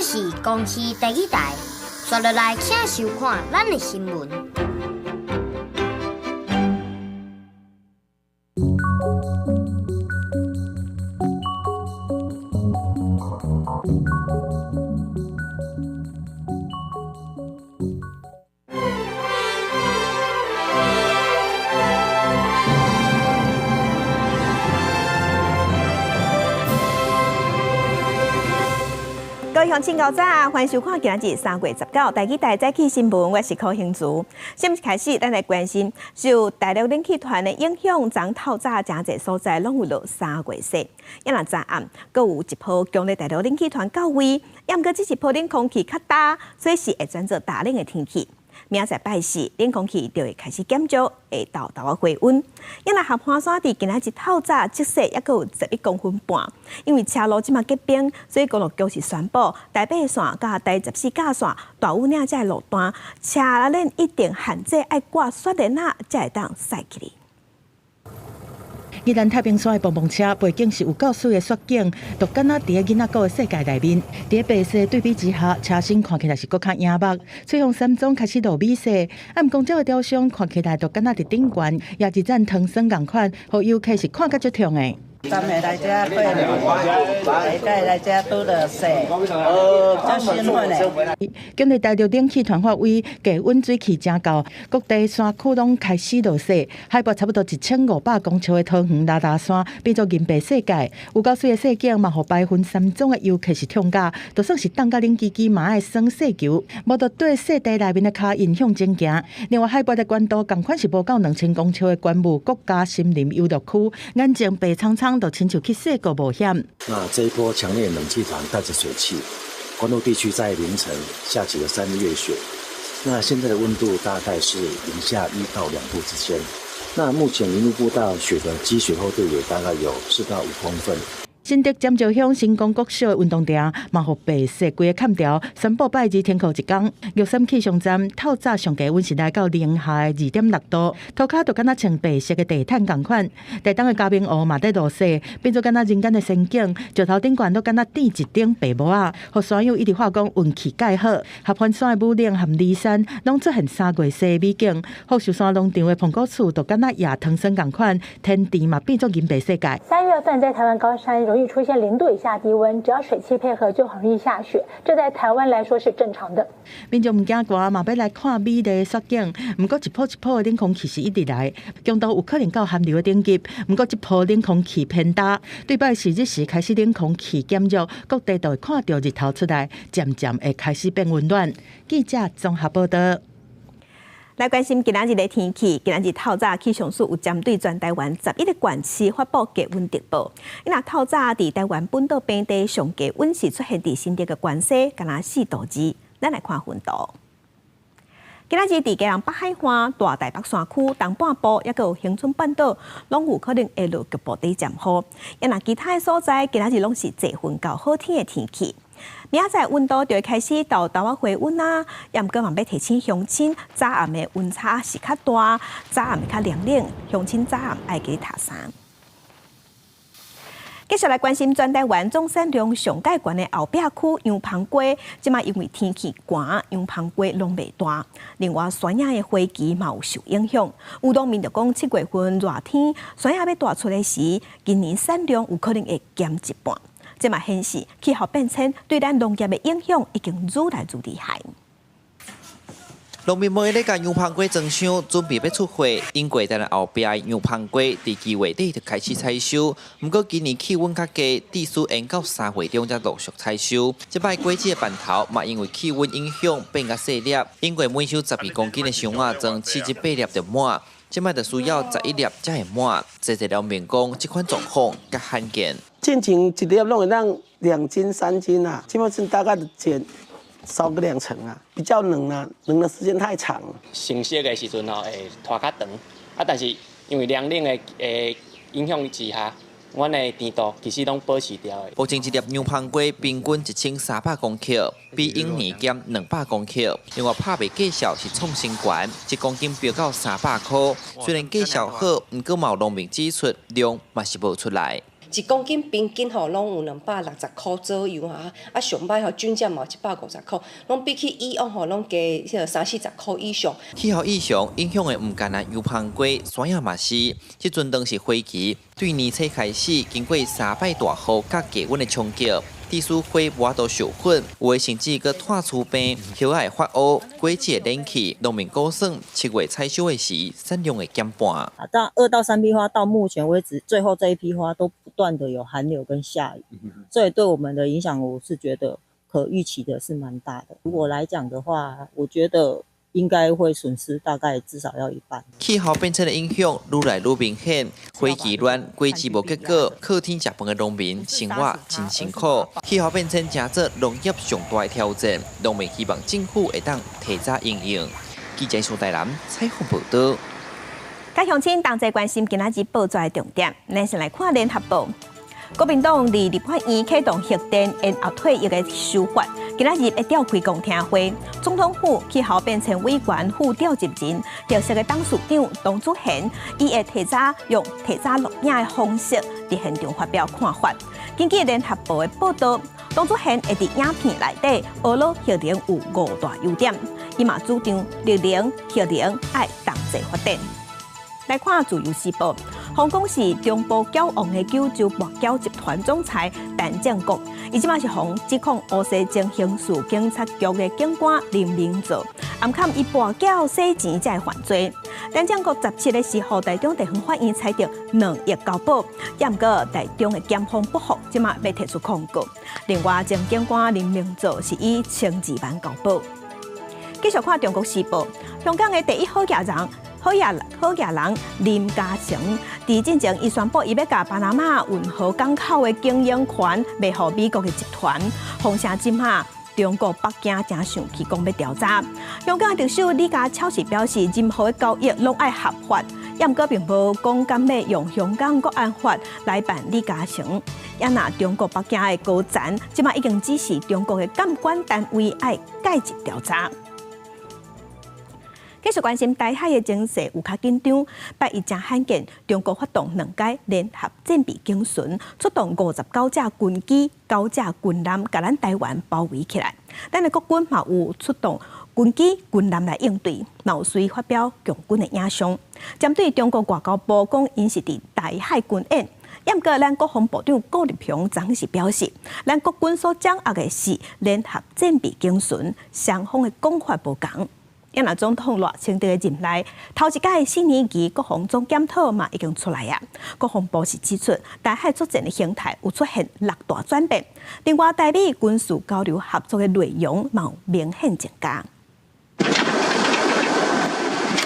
這是公視第一台，刷落來請收看咱的新聞。各位鄉親早，歡迎收看今日3月19台語台早起新聞，我是柯興慈。先開始，咱來關心受大陸冷氣團的影響，昨透早誠濟所在攏有落三月雪。猶若昨暗，閣有一波強烈大陸冷氣團到位，猶毋過這一波冷空氣較焦，所以是會轉做大冷的天氣。明仔載拜四，冷空氣就會開始減少，會沓沓仔回溫。猶若合歡山佇今仔日透早積雪猶閣有11.5公分。因為車路這馬結冰，所以公路局是宣布台八線佮台14甲線大武嶺這个路段，車輪一定限制愛掛雪鏈仔，才會當駛去哩。宜蘭太平山的蹦蹦車背景是有夠媠的雪景，就敢若佇个囡仔故的世界內面。佇个白色對比之下，車身看起來是閣較影目。翠峰山莊開始落美雪，啊，毋過這個雕像看起來就敢若佇頂懸，也一盞糖霜仝款，予遊客是看甲足痛的。昨暝來遮過年，下擺來遮拄著雪，足興奮的。今日大陸冷氣團發威，低溫水汽誠夠，各地山區攏開始落雪，海拔差不多1500公尺的桃園拉拉山變做銀白世界，有夠媠的雪景嘛，予白雲山莊的遊客是痛甲，就算是凍甲冷吱吱，嘛愛耍雪球，無就對雪地內面的跤印向前行。另外，海拔的懸度仝款是無夠2000公尺的觀霧國家森林遊樂區，眼前白蒼蒼。都親像去雪國冒險。那這一波強烈冷氣團帶着水汽，關渡地區在凌晨下起了3日月雪。那現在的溫度大概是零下1到2度之間。那目前林路步道雪的積雪厚度也大概有4到5公分。新竹尖石鄉新光國小的運動場嘛，予白雪規个冚掉。宣布拜二停課一工。玉山氣象站透早上低溫是來到零下2.6度，塗跤就敢若穿白色的地毯仝款。台東的嘉明湖嘛佇落雪，變做敢若人間的仙境。石頭頂懸都敢若墊一頂白帽仔，予山友一直話講運氣蓋好。合歡山的武嶺和梨山攏出現三月雪的美景。福壽山農場的蘋果樹就敢若野糖霜仝款，天地嘛變做銀白世界。3月份在台灣高山容易出現0度以下低溫，只要水汽配合就很容易下雪，這在台灣來說是正常的。民眾毋驚寒，嘛欲來看美麗的雪景。毋過一波一波的冷空氣是一直來，強度有可能到寒流的等級。毋過這波冷空氣偏焦，對拜四日時開始冷空氣減弱，各地都會看著日頭出來，漸漸會開始變溫暖。記者綜合報道。來關心今仔日的天氣，今仔日透早氣象署有針對全台灣11個縣市發布低溫特報。伊若透早佇台灣本島平地上低溫是出現佇新竹的關西，敢若4度2。咱來看溫度。今仔日佇基隆北海岸、大台北山區、東半部，猶閣有恆春半島，攏有可能會落局部短暫雨。啊，若其他的所在，今仔日攏是濟雲到好天的天氣。明仔載溫度就會開始沓沓仔回溫啊，猶毋過嘛欲提醒鄉親，早暗的溫差是較大，早暗較涼冷，鄉親早暗愛記疊衫。繼續來關心全台灣總產量上蓋懸的後壁區羊芳雞，這馬因為天氣寒，羊芳雞攏袂大。另外，山野的花期嘛有受影響。有農民就講，7月份熱天，山野欲大出的時，今年產量有可能會減一半。這嘛顯示氣候變遷對咱農業的影響已經愈來愈厲害。農民們咧共羊芳雞裝箱，準備欲出貨。因過咱後壁羊芳雞佇2月底就開始採收，毋過今年氣溫較低，至少延到3月中才陸續採收。這擺果子的瓣頭嘛，因為氣溫影響變較細粒。因過每箱12公斤的箱仔裝78粒就滿，這擺就需要11粒才會滿。濟濟農民講，這款狀況較罕見。進前一粒攏會當2斤3斤啊，這擺大概減少個2成啊，比較冷啊，冷的時間太長。成熟的時陣吼會拖較長，啊，但是因為涼冷的影響之下，阮的甜度其實攏保持著的。目前一粒羊芳雞平均1300公克，比往年減200公克。另外拍賣價數是創新高，1公斤飆到300箍。雖然價數好，毋過嘛有農民指出量嘛是無出來。1公斤平均吼攏有260箍左右啊，啊上䆀吼軍艦嘛150箍，攏比起以往吼攏加彼個三四十箍以上。氣候異常影響的毋干焦油芳瓜，山仔嘛是。這陣當是花期，對年初開始，經過三擺大雨佮低溫的衝擊，致使花無法度授粉，有的甚至閣炭疽病，葉仔會發烏，果子會爛去。農民估算7月採收的時，產量會減半。啊，到2到3批花到目前為止，最後這一批花都不斷的有寒流跟下雨，所以對我們的影響，我是覺得可預期的是蠻大的。如果來講的話，我覺得應該會損失大概至少要一半。氣候變遷的影響愈來愈明顯，花期亂，果子無結果，靠天吃飯的農民生活真辛苦。氣候變遷成做農業上大的挑戰，農民希望政府會當提早因應。記者蘇台南採訪報道。佮鄉親同齊關心今仔日報紙的重點，咱先來看聯合報。國民黨佇立法院啟動核電延後退役的修法，今仔日會召開公聽會。總統府氣候變遷委員副召集人、核食的董事長董祖賢，伊會提早用提早錄影的方式佇現場發表看法。根據聯合報的報道，董祖賢會佇影片內底呵咾核能有五大優點，伊嘛主張綠能、核能愛同齊發展。來看《自由時報》，香港是中部繳王的九州跋筊集團總裁陳正國，伊這馬是予指控烏西前刑事警察局的警官林明做，暗崁伊跋筊洗錢才會犯罪。陳正國17的時候，台中地方法院裁定2億交保，也毋過台中的檢方不服，這馬欲提出控告。另外，前警官林明做是以12萬交保。繼續看《中國時報》，香港的第一好額人。好額人林嘉誠，佇進前，伊宣布伊欲共巴拿馬運河港口的經營權賣予美國的集團，風聲這馬中國北京誠生氣，講欲調查。香港特首李家超是表示，任何的交易攏愛合法，也毋過並無講敢欲用香港國安法來辦李嘉誠。也若中國北京的高層，這馬已經指示中國的監管單位愛介入調查。繼續關心台海的情勢有較緊張，拜一誠罕見，中國發動兩架聯合戰備警巡，出動59架軍機、九架軍艦，共咱台灣包圍起來。咱的國軍嘛有出動軍機、軍艦來應對，嘛有隨發表共軍的影像。針對中國外交部講，𪜶是佇台海軍演，也毋過咱國防部長顧立雄昨是表示，咱國軍所掌握的是聯合戰備警巡，雙方的講法無仝。也若總統賴清德的任內，頭一擺四年期國防總檢討嘛已經出來啊。國防部是指出，台海作戰的形態有出現六大轉變，另外台美軍事交流合作的內容嘛有明顯增加。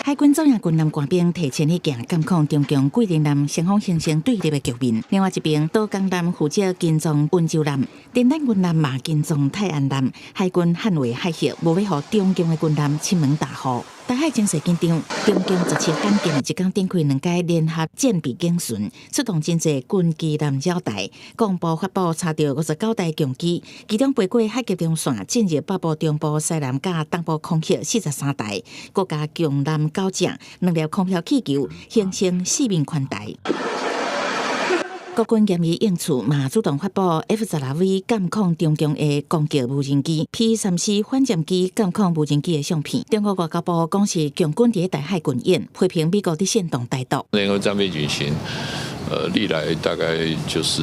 海軍左營軍艦官兵提前去行監控中共桂林艦雙方形成對立的局面。另外一邊，島江艦負責跟蹤溫州艦，電彈軍艦嘛跟蹤泰安艦。海軍捍衛海域，無欲予中共的軍艦侵門踏戶。台海情勢緊張，中共17罕見一工展開兩架聯合戰備警巡，出動真濟軍機艦繞台，國防部發布查著59台共機，其中飛過海峽中線進入北部、中部、西南佮東部空域43台，閣加共艦九隻，兩粒空飄氣球，形成四面環台。國軍嚴以應處，嘛主動發布 F-16V 監控中共的攻擊無人機、P-3C 反潛機監控無人機的相片。中國外交部講是共軍佇台海軍演，批評美國佇煽動台獨。聯合戰備警巡，歷來大概就是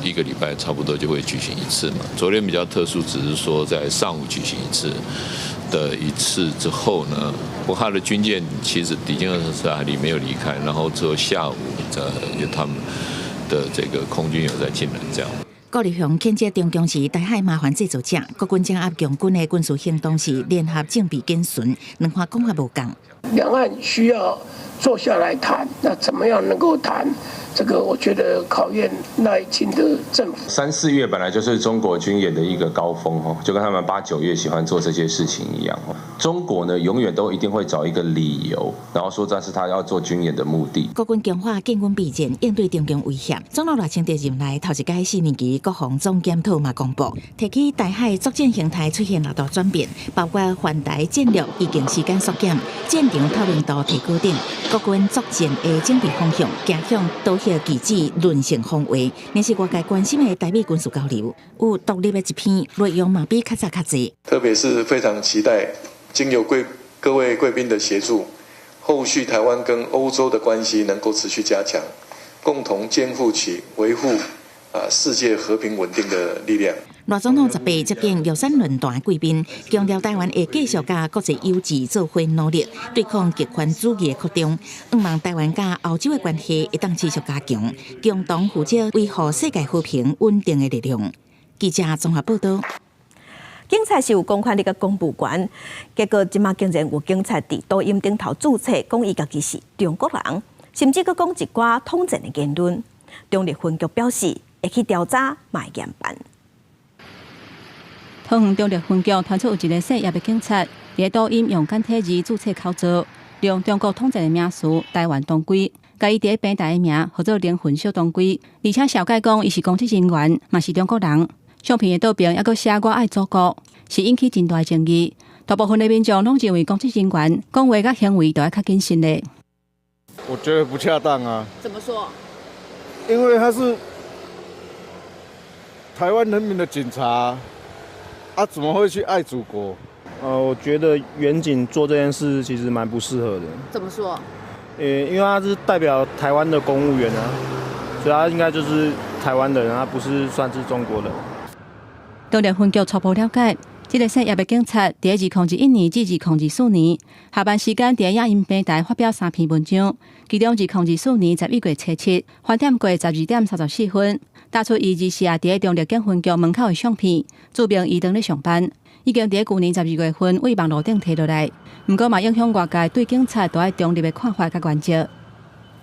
一個禮拜差不多就會舉行一次嘛。昨天比較特殊，只是說在上午舉行一次的一次之後呢，不過他的軍艦其實已經24海里沒有離開，然後之後下午有他們的這個空軍有在進來，這樣。顧立雄譴責中共是台海麻煩製造者，國軍掌握共軍的軍事行動是聯合戰備警巡，兩岸講法無仝。兩岸需要坐下來談，那怎麼樣能夠談？這個我覺得考驗賴清德政府。3、4月本來就是中國軍演的一個高峰哦，就跟他們8、9月喜歡做這些事情一樣。中國呢，永遠都一定會找一個理由，然後說這是他要做軍演的目的。國軍強化建軍備戰，應對中共威脅。總統賴清德任內頭一擺4年期國防總檢討嘛公布，提起台海作戰形態出現六大轉變，包括環台戰略移動時間縮減、戰強透明度提高等，國軍作戰的整備方向，走向導核技子論性防衛，也是外界關心的台美軍事交流。有獨立的一篇內容嘛比較早較濟。特別是非常期待經由各位貴賓的協助，後續台灣跟歐洲的關係能夠持續加強，共同肩負起維護世界和平穩定的力量。賴總統18接見玉山論壇貴賓，強調台灣會繼續佮國際友誼做伙努力，對抗極權主義的擴張。向望台灣佮歐洲的關係會當持續加強，共同負責維護世界和平穩定的力量。記者綜合報道。警察是有公權力佮公務權，結果這馬竟然有警察佇抖音頂頭註冊，講伊家己是中國人，甚至閣講一寡統戰的言論。中壢分局表示會去調查，嘛會嚴辦。桃園中壢分局傳出有一个姓葉的警察，佇抖音用簡體字註冊口號，用中國統戰的名詞“台灣當歸”，共伊佇咧平台的名號做靈魂小當歸，而且紹介講伊是公職人員，嘛是中國人。相片的倒邊猶閣寫我愛祖國，是引起真大爭議。大部分的民眾攏認為公職人員講話佮行為都愛較謹慎咧。我覺得不恰當啊。怎麼說？因為他是台灣人民的警察，啊，怎麼會去愛祖國？我覺得員警做這件事其實蠻不適合的。怎麼說？因為他是代表台灣的公務員啊，所以他應該就是台灣的人，他不是算是中國人。中壢分局初步了解，這个姓葉的警察，佇2021年至2024年下班時間，佇影音平台發表三篇文章，其中2024年11月初7，翻點過12點34分，打出伊24日佇咧中壢警分局門口的相片，註明伊當咧上班，已經佇咧舊年12月份佇網路頂提落來，毋過嘛影響外界對警察都愛中立的看法佮原則。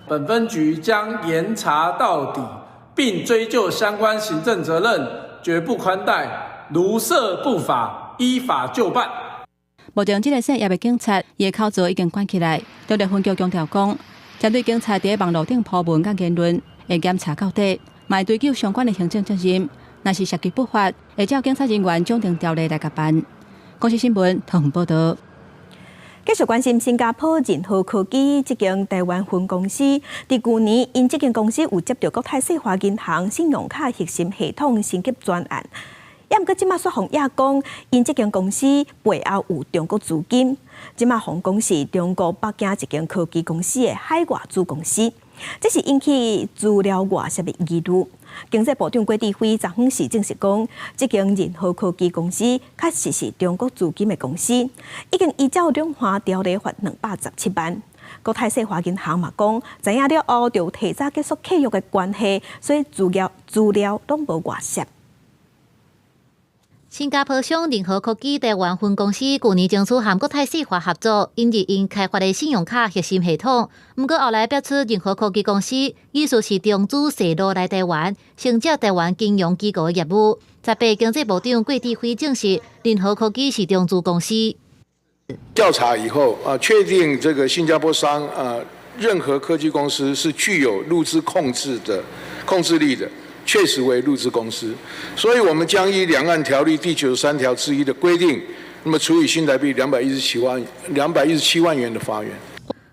本分局將嚴查到底，並追究相關行政責任，絕不寬待。如涉不法，依法就辦。目前，這个姓葉的警察，伊的口座已經關起來。中壢分局強調講，針對警察佇咧網路頂鋪文佮言論，會嚴查到底，嘛會追究相關的行政責任。若是涉及不法，會照警察人員獎懲條例來共辦。公視新聞，桃園報導。繼續關心新加坡仁和科技這間台灣分公司，佇舊年𪜶這間公司有接著國泰世華銀行信用卡核心系統升級專案。也毋過，這馬煞予指講，𪜶這間公司背後有中國資金。這馬予講是中國北京一間科技公司的海外子公司，這是引起資料外洩的疑慮。經濟部長郭智輝昨昏時證實講，這間仁和科技公司確實是中國資金的公司，已經依照兩岸條例罰217萬。國泰世華銀行嘛講，知影了後就提早結束契約的關係，所以資料攏無外洩。新加坡商仁和科技台灣分公司舊年爭取和國泰世華合作，引入𪜶開發的信用卡核心系統。毋過後來爆出仁和科技公司疑似是中資涉入來台灣，承接台灣金融機構的業務。18經濟部長郭智輝證實，仁和科技是中資公司。調查以後啊，確定這個新加坡商啊，任何科技公司是具有陸資控制的控制力的。確實為陸資公司，所以我們將依兩岸條例第93條之1的規定，那麼處以新台幣217萬元的罰鍰。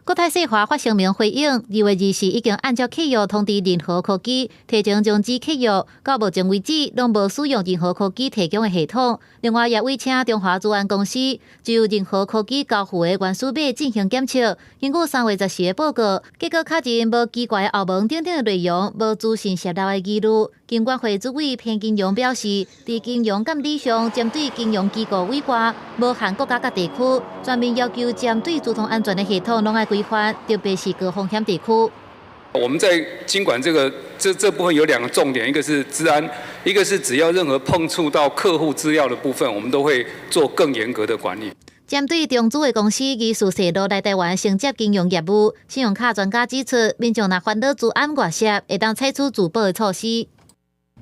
國泰世華發聲明回應，2月24已經按照契約通知仁和科技，提前終止契約，到目前為止攏無使用仁和科技提供的系統。另外，也委請中華資安公司就仁和科技交付的原始碼進行檢測。根據3月14的報告，結果確認無奇怪後門等等的內容，無資訊洩露的疑慮。金管會主委彭金榮表示，佇金融監理上，針對金融機構以外，無限國家佮地區，全面要求針對資通安全的系統攏愛規範，特別是高風險地區。我們在金管這個這部分有兩個重點，一個是資安，一個是只要任何碰觸到客戶資料的部分，我們都會做更嚴格的管理。針對中資的公司疑似涉入來台灣承接金融業務，信用卡專家指出，民眾若煩惱資安外洩，會當採取自保的措施。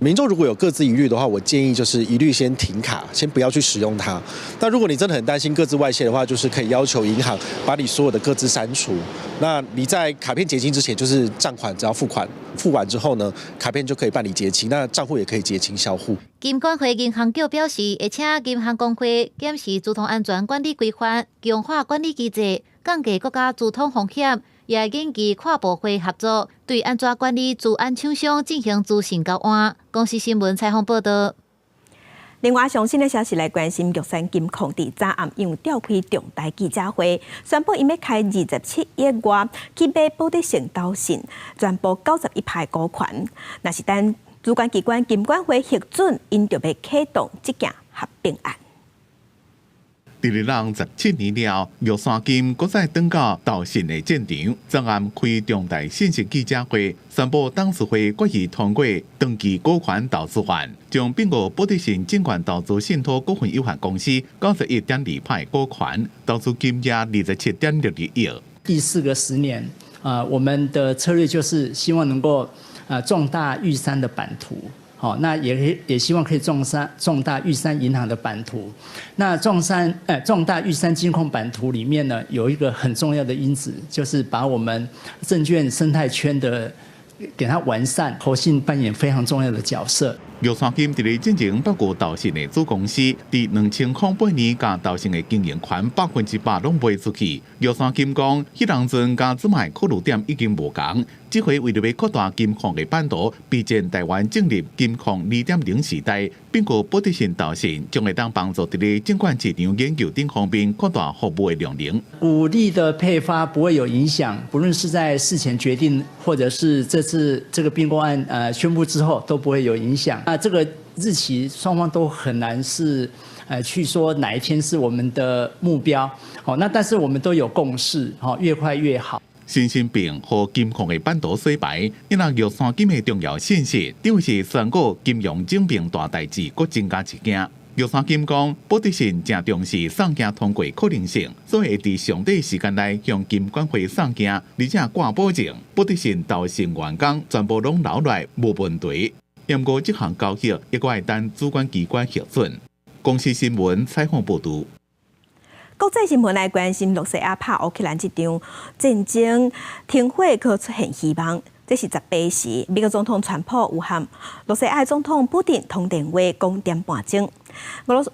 民眾如果有個資疑慮的話，我建議就是一律先停卡，先不要去使用它。那如果你真的很擔心個資外洩的話，就是可以要求銀行把你所有的個資刪除。那你在卡片結清之前，就是賬款只要付款，付完之後呢，卡片就可以辦理結清，那賬戶也可以結清銷戶。金管會銀行局表示，會請銀行公會檢視資通安全管理規範，強化管理機制。降低國家資通風險，也會研究跨部會合作，對按怎管理資安廠商進行資訊交換。公視新聞採訪報導。另外，上新的消息來關心，玉山金控佇昨暗因為召開重大記者會，宣布𪜶欲開27億外去買保德信投信全部91%股權。若是等主管機關金管會核准，𪜶就欲啟動這件合併案。佇咧17年了，玉山金閣再轉到投信的戰場，昨暗開重大信息記者會，宣布董事會決議通過長期股權投資案，將併購保德信證券投資信託股份有限公司91.2%股權，投資金額27.62億。第四個十年，啊，我們的策略就是希望能夠啊壯大玉山的版圖。好，那也希望可以壯大玉山銀行的版圖。那壯大玉山金控版圖裡面呢，有一個很重要的因子，就是把我們證券生態圈的給它完善，投信扮演非常重要的角色。玉山金佇咧進前併購投信的子公司，佇2008年共投信的經營權100%攏賣出去。玉山金講，彼當陣佮這擺考慮點已經無仝，這回為著欲擴大金控的版圖，備戰台灣進入金控2.0時代，併購保德信投信，將會當幫助佇咧證券市場研究頂方面擴大服務的量能。股利的配發不會有影響，不論是在事前決定，或者是這次這個併購案宣布之後，都不會有影響。那這個日期雙方都很難是，去說哪一天是我們的目標，好，那但是我們都有共識，越快越好。新芯片和金控的版圖洗牌，因為玉山金的重要信息，等於是宣告金融整併大代誌，閣增加一件。玉山金講，保德信誠重視送件通過可能性，所以會佇上短時間內向金管會送件，而且掛保證，保德信投信員工全部攏留落來無問題。毋過這項交易猶閣愛等主管機關核准。公視新聞採訪報導。國際新聞來關心，羅西亞拍烏克蘭這場戰爭停火閣出現希望。這是18時，美國總統川普有和羅西亞總統普丁通電話講點半鐘。俄羅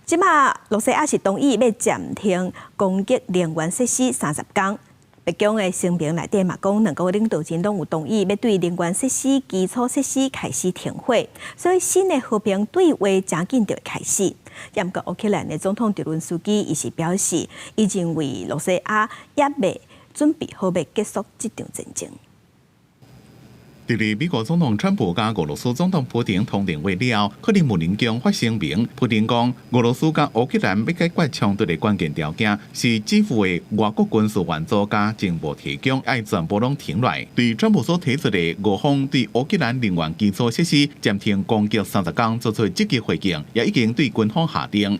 這馬羅西亞是同意欲暫停攻擊能源設施30工。白宮的聲明內底嘛講，兩國領導人攏有同意欲對能源設施、基礎設施開始停火，所以新的和平對話誠緊就會開始。毋過烏克蘭的總統澤倫斯基伊是表示，伊認為羅西亞猶未準備好欲結束這場戰爭。佇咧美國總統川普佮俄羅斯總統普丁通電話了，克里姆林宮發聲明，普丁講，俄羅斯佮烏克蘭欲解決衝突的關鍵條件是支付的外國軍事援助佮情報提供，愛全部攏停落來。對川普所提出的俄方對烏克蘭能源基礎設施暫停攻擊30工做出積極回應，也已經對軍方下令。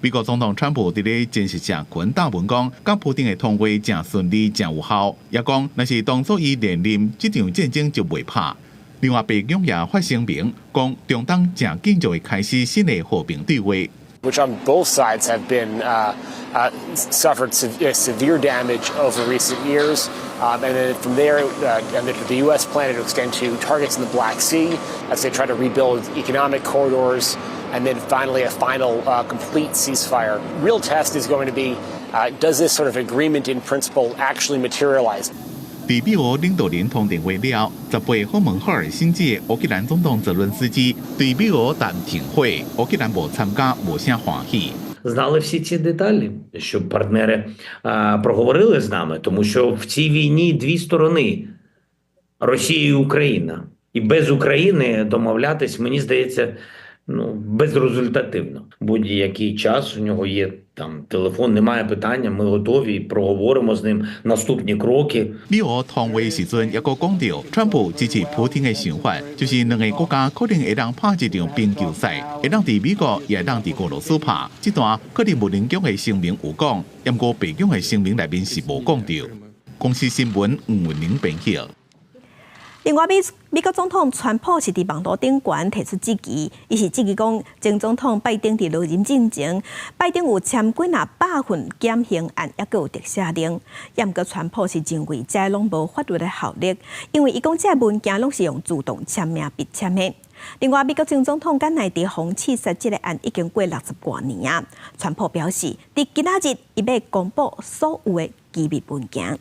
美國總統川普佇咧真實社群貼文講，佮普丁的通話誠順利、誠有效，也講若是當初伊連任，這場戰爭就袂拍。另外，白宮也發聲明講，中東誠緊就會開始新的和平對話。 Which on both sides have been suffered severe damage over recent years. And then from there, and the U.S. plan to extend to targets in the Black Sea as they try to rebuild economic corridors. And then finally, a final complete ceasefire. Real test is going to be does this sort of agreement in principle actually materialize? 佇美俄領導人通電話了，18訪問赫爾辛基的烏克蘭總統澤倫斯基對美俄談停火，烏克蘭無參加，無啥歡喜。 Знали всі ці деталі, щоб партнери проговорили з нами, тому що в цій війні дві сторони: Росія і Україна. І без України домовлятись, мені здається, ну, безрезультативно. Будь-який час у нього є там телефон, немає питання. Ми готові, проговоримо з ним наступні кроки. 美俄通話時陣，猶閣講著，川普支持普丁的想法，就是兩个國家可能會當拍一場冰球賽，會當佇美國，也會當佇俄羅斯拍。這段克里姆林宮的聲明有講，毋過白宮的聲明內面是無講著。公視新聞吳文玲編譯。另外，美國總統川普是佇網路頂懸提出質疑，伊是質疑講前總統拜登佇落任進前，拜登有簽幾若百份減刑案，猶閣有特赦令。毋過川普是認為這攏無法律的效力，因為伊講這文件攏是用自動簽名筆簽的。另外，美國前總統甘乃迪予刺殺這个案已經過60外年啊。川普表示，佇今仔日伊欲公布所有的機密文件。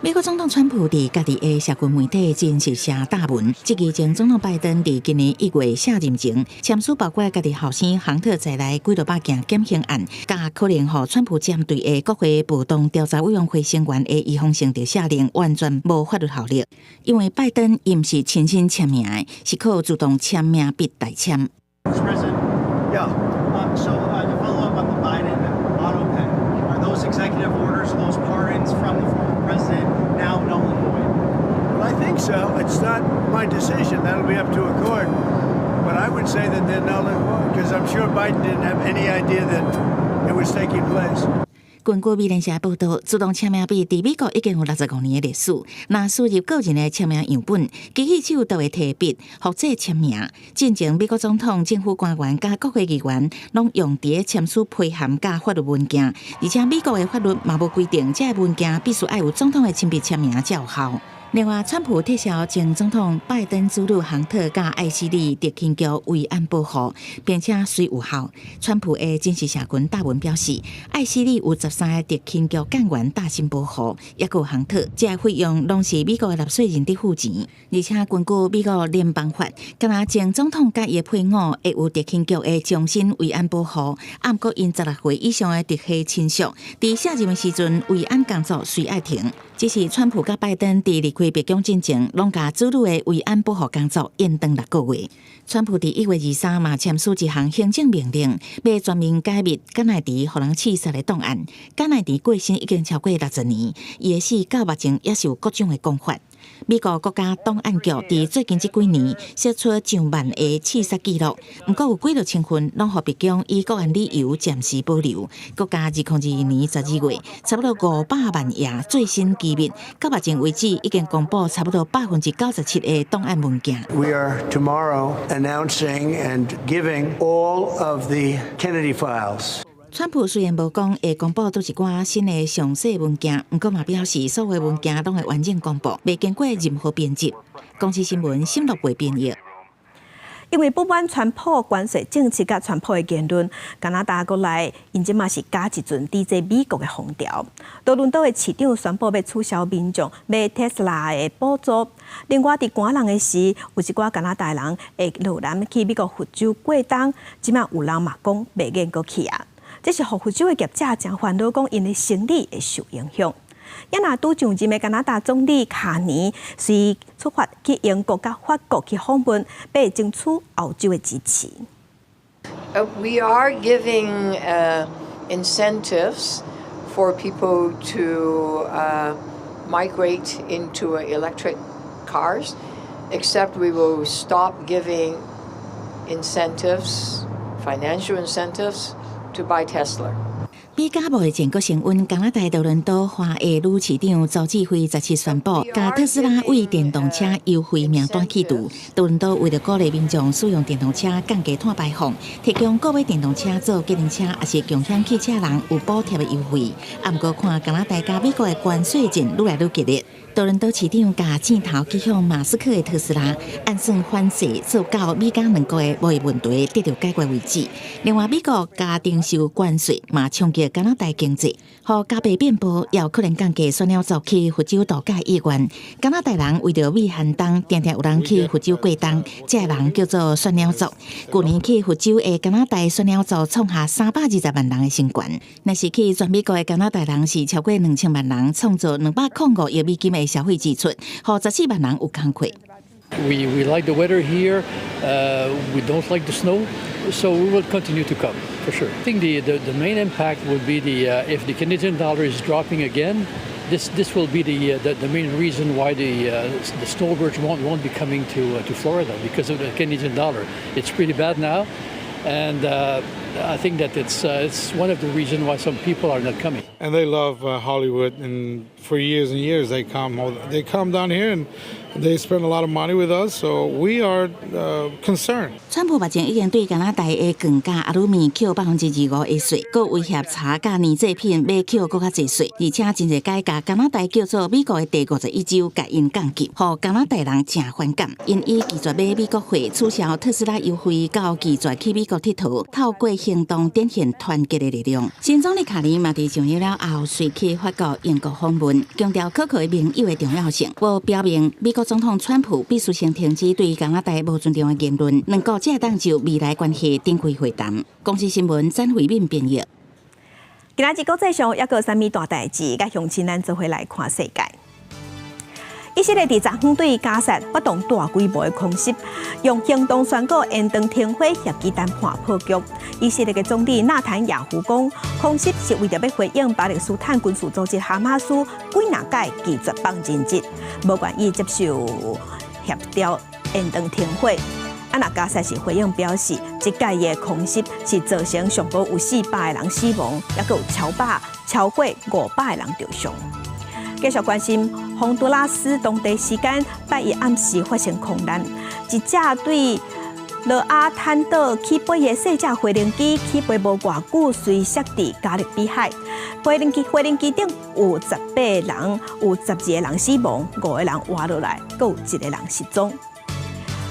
美國總統川普佇家己的社群媒體真實寫貼文，質疑前總統拜登佇今年1月卸任前簽署包括家己後生亨特在內幾落百件減刑案，佮可能予川普針對的國會暴動調查委員會成員的預防性的下令完全無法律效力，因為拜登伊毋是親身簽名的，是靠自動簽名筆代簽。 Yeah. So to follow up on the Biden auto pay, are those executive orders, those pardons from the former president now null and void? Well, I think so. It's not my decision. That'll be up to a court. But I would say that they're null and void because I'm sure Biden didn't have any idea that it was taking place. 根據美聯社報道，自動簽名筆佇美國已經有65年的歷史。若輸入個人的簽名樣本，機器手就會提筆複製簽名。進前美國總統、政府官員佮國會議員攏用佇咧簽署批函佮法律文件，而且美國的法律嘛無規定，這个文件必須愛有總統的親筆簽名才有效。另外，川普撤銷前總統拜登子女亨特佮艾希莉特勤局維安保護，並且隨有效。川普的真實社群貼文表示，艾希莉有13個特勤局幹員帶薪保護，抑閣有亨特，這个費用攏是美國的納稅人佇付錢。而且根據美國聯邦法，敢若前總統佮伊的配偶會有特勤局的終身維安保護，毋過𪜶16歲以上的直系親屬，佇卸任的時陣，維安工作隨愛停。只是川普佮拜登佇離開白宮進前，攏共子女的維安保護工作延長6個月。川普佇1月23嘛簽署一項行政命令，欲全面解密甘乃迪予人刺殺的檔案。甘乃迪過身已經超過60年，伊的死到目前也是有各種的講法。美國國家檔案局佇最近這幾年釋出上萬个刺殺記錄，毋過有幾落千份攏予白宮以國安理由暫時保留。國家2022年12月，差不多500萬頁最新機密，到目前為止已經公布差不多97%的檔案文件。 We are tomorrow announcing and giving all of the Kennedy files. 川普雖然無講會公布佗一寡新的詳細文件，毋過嘛表示所有文件攏會完整公布，袂經過任何編輯。公視新聞沈樂貝編譯。因為不滿川普關稅政策佮川普的言論，加拿大國內𪜶這馬是加一陣抵制美國的風潮。多倫多的市長宣布欲取消民眾買特斯拉的補助。另外，佇寒冷的時，有一寡加拿大人會落南去美國佛州過冬，這馬有人嘛講袂願閣去啊。這是予佛州的業者誠煩惱，講𪜶的生理會受影響。也若拄上任的加拿大總理卡尼，隨出發去英國佮法國去訪問，欲爭取歐洲的支持。 We are giving incentives for people to migrate into electric cars, except we will stop giving incentives, financial incentives, to buy Tesla. 比加貿易戰閣升溫，加拿大多倫多華裔女市長鄒至蕙17宣布，共特斯拉為電動車優惠名單去除。多倫多為著鼓勵民眾使用電動車降低碳排放，提供購買電動車做計程車抑是共享汽車人有補貼的優惠。啊，毋過看加拿大佮美國的關稅戰愈來愈激烈，多倫多市長共箭頭指向馬斯克的特斯拉，按算反制做到美加兩國的貿易問題得著解決為止。另外，美國加徵收關稅嘛衝擊加拿大經濟，予加幣變薄，也有可能降低檨鳥族去佛州度假意願。加拿大人為著避寒冬，定定有人去佛州過冬，這个人叫做檨鳥族。舊年去佛州的加拿大檨鳥族創下320萬人的新高。若是去全美國的加拿大人是超過2000萬人，創造205億美金的消費支出，予14萬人有工課。 We like the weather here. We don't like the snow, so we will continue to come for sure. I think the main impact would be if the Canadian dollar is dropping again. This will be the main reason why the snowbirds won't be coming to Florida because of the Canadian dollar. It's pretty bad now, and I think that it's one of the reasons why some people are not coming. And they love Hollywood, and for years and years they come. They come down here and They spend a lot of money with us, so we are concerned. 川普目前已經對加拿大的鋼佮阿魯米扣25%的稅，閣威脅茶佮奶製品欲扣閣較濟稅，而且真濟擺共加拿大叫做美國的第51州，共𪜶降級，予加拿大人誠反感。𪜶以拒絕買美國貨、取消特斯拉優惠，到拒絕去美國𨑨迌，透過行動展現團結的力量。新總理卡尼嘛佇上任了後，隨去法國、英國訪問，強調可靠的盟友的重要性，無表明美國總統川普必須先停止對加拿大無尊重的言論，兩國才會當就未來關係展開會談。公視新聞詹慧敏編譯。今仔日國際上猶閣有啥物大代誌，佮鄉親咱做伙來看世界。以色列佇昨昏對加薩發動大規模的空襲，用行動宣告延長停火協議談判破局。以色列的總理納坦雅胡講，空襲是為著欲回應巴勒斯坦軍事組織哈馬斯幾若擺拒絕放人質，無願意接受協調延長停火。啊，若加薩是回應表示，這擺的空襲是造成上無有400個人死亡，猶閣有超過500個人著傷。繼續關心，洪都拉斯當地時間拜一暗時發生空難，一架對羅阿坦島起飛的細隻飛行機起飛無偌久，隨摔佇加勒比海。飛行機頂有18人，有12個人死亡，5個人活落來，閣有一個人失蹤。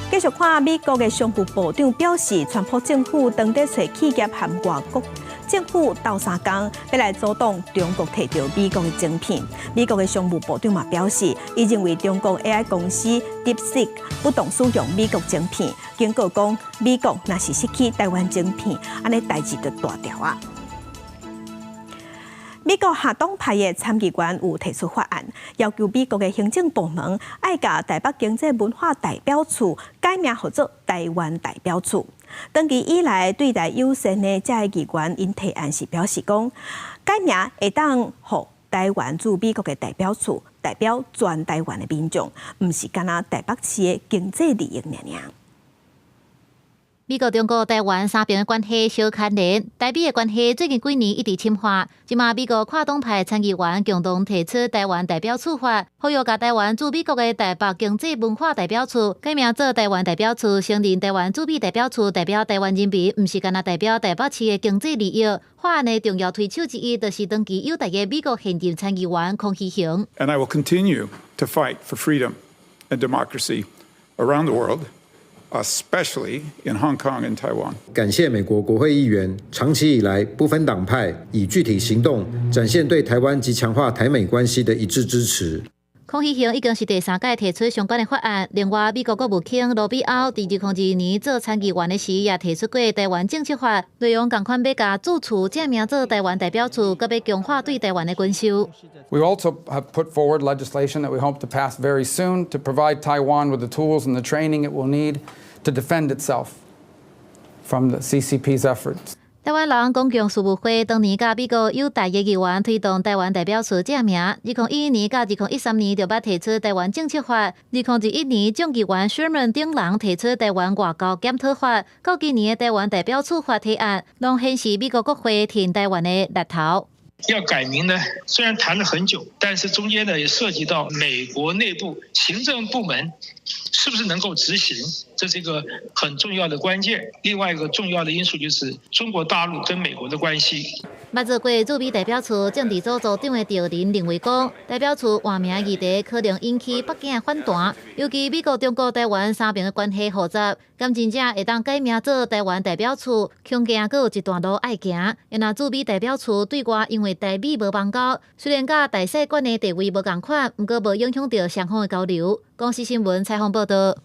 繼續看美國的商務部長表示，川普政府當咧揣企業和外國政府鬥相共，欲來阻擋中國提著美國的晶片。美國的商務部長嘛表示，伊認為中國 AI 公司 DeepSeek 不當使用美國晶片，警告講美國若是失去台灣晶片，按呢代誌就大條啊！美國跨黨派的參議員有提出法案，要求美國的行政部門愛共台北經濟文化代表處改名號做台灣代表處。長期以來對台友善的這个議員，𪜶提案時表示講，改名會當予台灣駐美國的代表處代表全台灣的民眾，毋是干焦台北市的經濟利益爾爾。美國、中國、台灣三邊的關係相牽連，台美的關係最近幾年一直深化。這馬美國跨黨派參議員共同提出台灣代表處法，呼籲共台灣駐美國的台北經濟文化代表處改名做台灣代表處，承認台灣駐美代表處代表台灣人民，毋是干焦代表台北市的經濟利益。法案的重要推手之一，就是長期友台的美國現任參議員孔希雄。 And I will continue to fight for freedom and democracy around the world, especially in Hong Kong and Taiwan. 感謝美國國會議員長期以來不分黨派，以具體行動展現對台灣及強化台美關係的一致支持。孔希雄已經是第三擺提出相關的法案。另外，美國國務卿盧比歐佇2022年做參議員的時，也提出過台灣政策法，內容仝款欲共駐處正名做台灣代表處，閣欲強化對台灣的軍售。 We also have put forward legislation that we hope to pass very soon to provide Taiwan with the tools and the training it will need to defend itself from the CCP's efforts. 台灣人公共事務會當年佮美國友台的議員推動台灣代表處正名，2011年到2013年就捌提出台灣政策法，2021年眾議員 Sherman 等人提出台灣外交檢討法，到今年的台灣代表處法提案，攏顯示美國國會挺台灣的力頭。要改名呢，雖然談了很久，但是中間呢也涉及到美國內部行政部門是不是能夠執行，這是一個很重要的關鍵。另外一個重要的因素就是中國大陸跟美國的關係。捌做過駐美代表處政治組組長的趙林認為講，代表處換名議題可能引起北京的反彈，尤其美國、中國、台灣三邊的關係複雜，敢真正會當改名做台灣代表處，恐驚閣有一段路愛行。若駐美代表處對外因為台美無邦交，雖然佮大使館的地位無仝款，毋過無影響著雙方的交流。公視新聞採訪報導。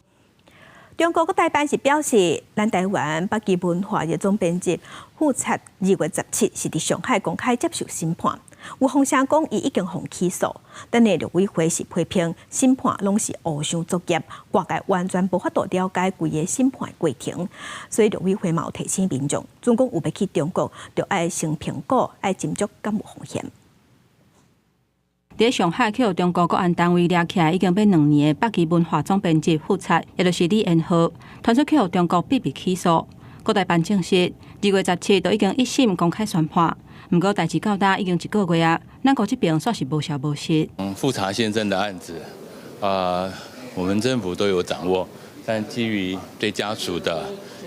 中國國台辦是表示，咱台灣北極文化的總編輯傅察2月17是佇上海公開接受審判。有風聲講，伊已經予起訴，但是陸委會是批評審判攏是烏箱作業，外界完全無法度了解規个審判的過程。所以陸委會嘛有提醒民眾，準講有欲去中國，就愛先評估，愛斟酌敢有風險。佇上海去予中國國安單位掠起來，已經欲2年的北極文化總編輯傅察，也就是李延賀，傳出去予中國秘密起訴。國台辦證實，2月17就已經一審公開宣判。毋過代誌到今已經一個月啊，咱國這邊煞是無消無息。富察先生的案子，我們政府都有掌握，但基於對家屬的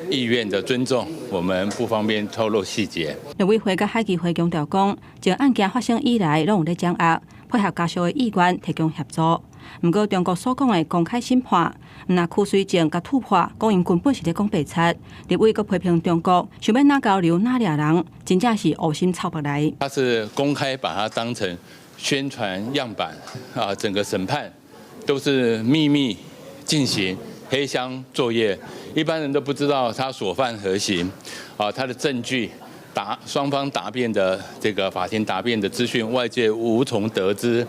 意願的尊重，我們不方便透露細節。陸委會佮海基會強調講，自案件發生以來，攏有咧掌握，配合家屬的意願提供協助。毋過中國所講的公開審判，毋但曲水證佮突破，講𪜶根本是咧講白賊。立委閣批評中國，想欲哪交流哪掠人，真正是烏心臭腹內。他是公開把它當成宣傳樣板啊，整個審判都是秘密進行，黑箱作業，一般人都不知道他所犯何刑啊，他的證據答雙方答辯的這個法庭答辯的資訊，外界無從得知。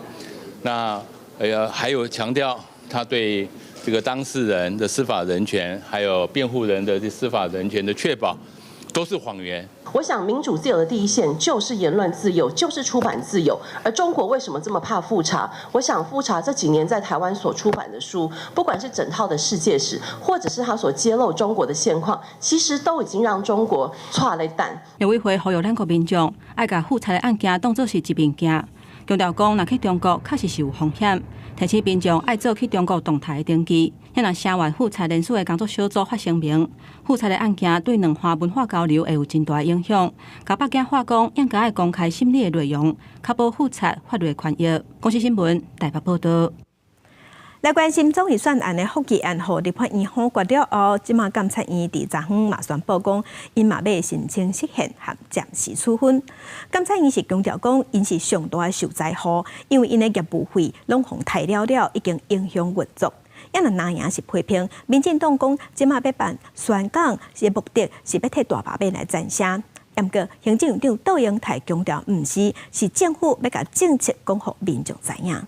那還有強調他對這個當事人的司法人權，還有辯護人的這司法人權的確保，都是謊言。我想民主自由的第一線就是言論自由，就是出版自由。而中國為什麼這麼怕富察？我想富察這幾年在台灣所出版的書，不管是整套的世界史，或者是他所揭露中國的現況，其實都已經讓中國挫咧等。陸委會呼籲咱國民眾愛共富察的案件當作是一面鏡，強調講，若去中國確實是有風險，提醒民眾愛做去中國動態的登記。遐若聲援富察連署的工作小組發聲明，富察的案件對兩岸文化交流會有真大影響。共北京話講，應該愛公開審理的內容，確保富察法律權益。公視新聞台北報導。來關心總預算案的覆議案，予立法院否決了後，這馬監察院佇昨昏嘛宣布講，𪜶嘛欲申請釋憲和暫時處分。監察院是強調講，𪜶是上大的受災戶，因為𪜶的業務費攏予刣了了，已經影響運作。啊若藍營是批評民進黨講，這馬欲辦宣講的目的是欲替大罷免來爭聲。毋過行政院長杜英台強調，毋是，是政府欲共政策講予民眾知影。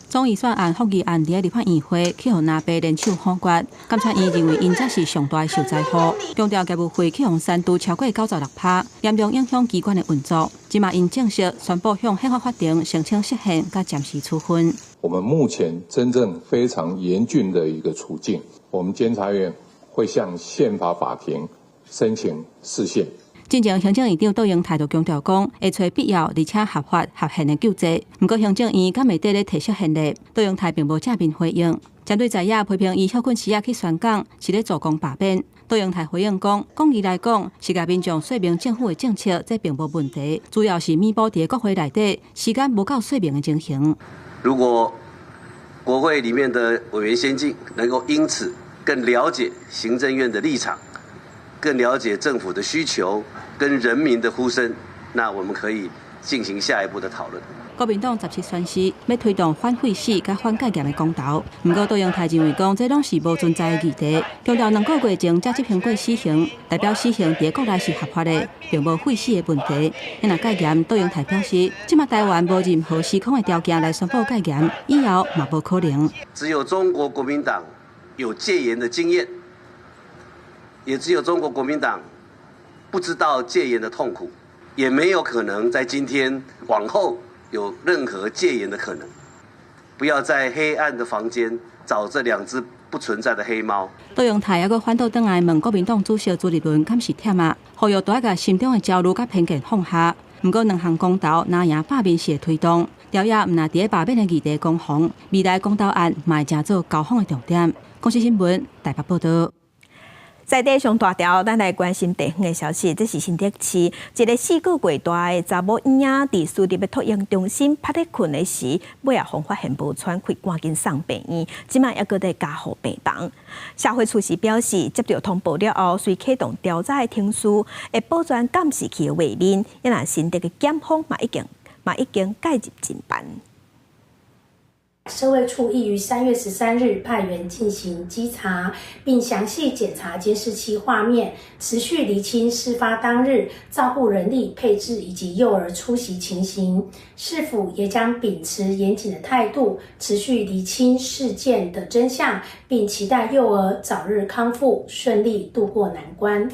總預算案覆議案佇立法院會去予藍白聯手否決，監察院認為𪜶才是上大的受災戶，強調業務費去予刪除超過96%，嚴重影響機關的運作。這馬𪜶正式宣布向憲法法庭申請釋憲佮暫時處分。我們目前真正非常嚴峻的一個處境，我們監察院會向憲法法庭申請釋憲。進前行政院長杜英台就強調講，會揣必要而且合法合憲的救濟。毋過行政院敢會佇咧提釋憲例，杜英台並無正面回應。針對在野批評伊歇睏時仔去宣講，是咧助攻罷免。杜英台回應講，廣義來講是共民眾說明政府的政策，這並無問題。主要是彌補佇國會內底時間無夠說明的情形。如果國會裡面的委員先進能夠因此更了解行政院的立場，更了解政府的需求跟人民的呼聲，那我們可以進行下一步的討論。國民黨17宣示欲推動反廢死佮反戒嚴的公投，毋過杜英台認為講這攏是無存在的議題，強調兩個月前才執行過死刑，代表死刑佇國內是合法的，並無廢死的問題。若戒嚴，杜英台表示，這馬台灣無任何時空的條件來宣布戒嚴，以後嘛無可能。只有中國國民黨有戒嚴的經驗，也只有中國國民黨不知道戒嚴的痛苦，也沒有可能在今天往後有任何戒嚴的可能。不要在黑暗的房間找這兩隻不存在的黑貓。杜英台猶閣反倒轉來問國民黨主席朱立倫，敢是忝啊？呼籲都愛共心中的焦慮佮偏見放下。毋過兩項公投，藍營罷免是會推動，朝野毋但佇咧罷免的議題攻防，未來公投案嘛會成做交鋒的重點。公視新聞台北報導。在地上大條，咱來關心地方的消息。這是新竹市一个4個月大的查某嬰仔，佇私立的托嬰中心趴咧睏的時，尾仔予發現無喘氣，趕緊送病院，這馬猶閣佇加護病房。社會處是表示，接著通報了後，隨啟動調查的程序，會保全監視器的畫面。啊若新竹的檢方嘛已經介入偵辦。社會處已於3月13日派員進行稽查，並詳細檢查監視器畫面，持續釐清事發當日照護人力配置以及幼兒出席情形。市府也將秉持嚴謹的態度，持續釐清事件的真相，並期待幼兒早日康復，順利度過難關。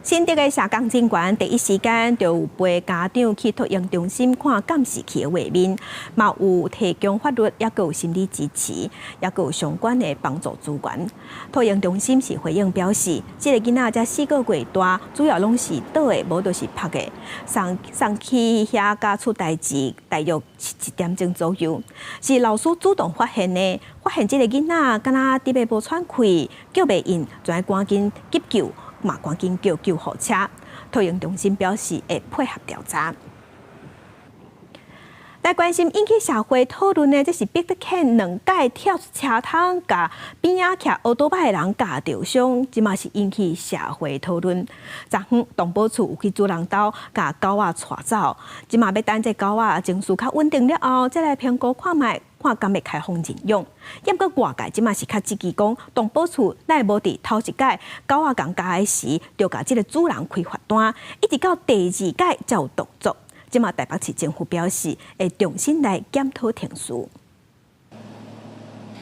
新竹的社工警官第一時間就有陪家長去托嬰中心看監視器的畫面，嘛有提供法律，抑閣有心理支持，抑閣有相關的幫助資源。托嬰中心是回應表示，這个囡仔才4個月大，主要攏是倒的，無就是趴的。送送去遐佮出代誌，大約是1點鐘左右，是老師主動發現的，發現這个囡仔敢若佇咧無喘氣，叫袂應，就愛趕緊急救。嘛，趕緊叫救護車。托嬰中心表示會配合調查。來關心引起社會討論的，這是彼得犬兩擺跳出車窗，共邊仔騎歐多擺的人咬著傷，這嘛是引起社會討論。昨昏動保處有去主人兜共狗仔帶走，這嘛欲等這狗仔情緒較穩定了後，再來評估看覓，看敢會開放認養。毋過外界這嘛是較質疑講，動保處哪會無佇頭一擺狗仔共咬的時，就共這个主人開罰單，一直到第二擺才有動作。這嘛台北市政府表示，會重新來檢討程序。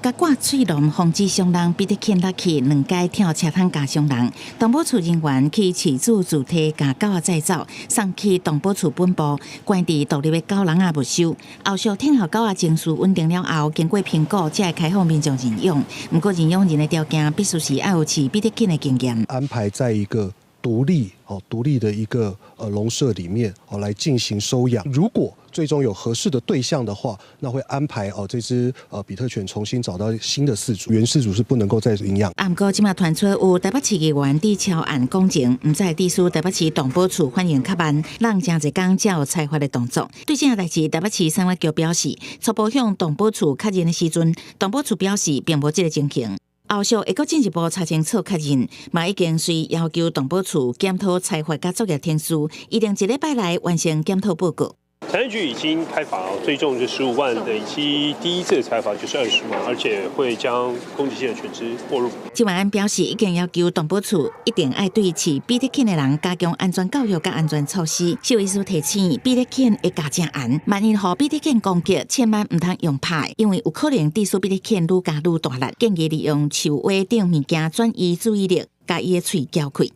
共掛喙籠防止傷人，彼得犬落去兩擺跳車窗咬傷人。動保處人員去飼主住地，共狗仔載走，送去動保處本部，關佇獨立的狗籠仔沒收。後續聽候狗仔情緒穩定了後，經過評估，才會開放民眾認養。毋過認養人的條件必須是愛有飼彼得犬的經驗。安排在一個獨立哦，獨立的一個籠舍裡面哦來進行收養。如果最終有合適的對象的話，那會安排哦這隻比特犬重新找到新的飼主，原飼主是不能夠再領養。啊，毋過這馬傳出有台北市議員佇朝案講情，毋知致使台北市動保處反應較慢，讓誠濟工才有裁罰的動作。對這項代誌，台北市產業局表示，初步向動保處確認的時陣，動保處表示並無這个情形。後續會閣進一步查清楚確認，嘛已經隨要求動保處檢討裁罰佮作業程序，預定一禮拜內完成檢討報告。產業局已經開罰，最重就15萬，累積第一次的裁罰就是20萬，而且會將攻擊性的犬隻沒入。周萬安表示，已經要求動保處一定愛對飼比特犬的人加強安全教育佮安全措施。獸醫師提醒，比特犬會咬誠絚，萬一予比特犬攻擊，千萬毋通用拍，因為有可能致使比特犬愈咬愈大力。建議利用樹葦等物件轉移注意力，共伊的喙撬開。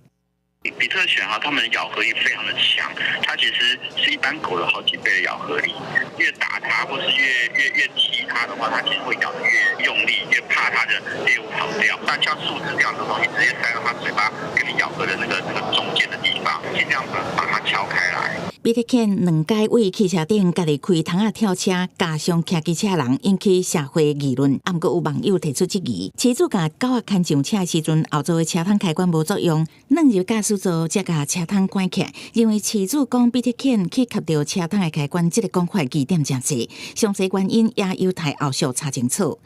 比特犬哈，它們咬合力非常的強，它其實是一般狗的好幾倍的咬合力。越打它或是越踢它的話，它其實會咬得越用力，越怕它的獵物跑掉。那像樹枝這樣的東西，直接塞到它嘴巴跟你咬合的那個中間的地方，盡量把它撬開來。彼得犬兩擺對汽車頂家己開窗仔跳車，咬傷騎機車人，引起社會議論。毋過有網友提出質疑：飼主共狗仔牽上車的時陣，後座的車窗開關無作用，轉入駕駛座才共車窗關起來。認為飼主講彼得犬去磕著車窗的開關，這个講法疑點誠濟，詳細原因也有待後續查清楚。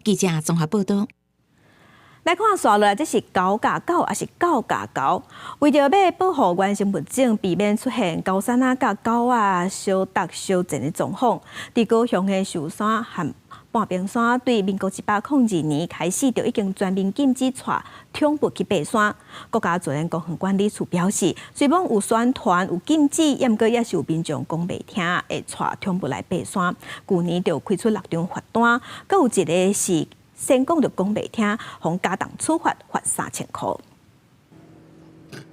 記者綜合報道。來看紲落來，這是猴咬狗，抑是狗咬猴？為著欲保護原生物種，避免出現高山仔佮狗仔相鬥相戰的狀況，佇高雄的壽山和半屏山，對民國102年開始就已經全面禁止帶寵物去爬山。國家自然公園管理處表示，雖罔有宣傳有禁止，毋過也是有民眾講袂聽，會帶寵物來爬山。舊年就開出六張罰單，閣有一个是先講就講袂聽，予加重處罰，罰3000箍。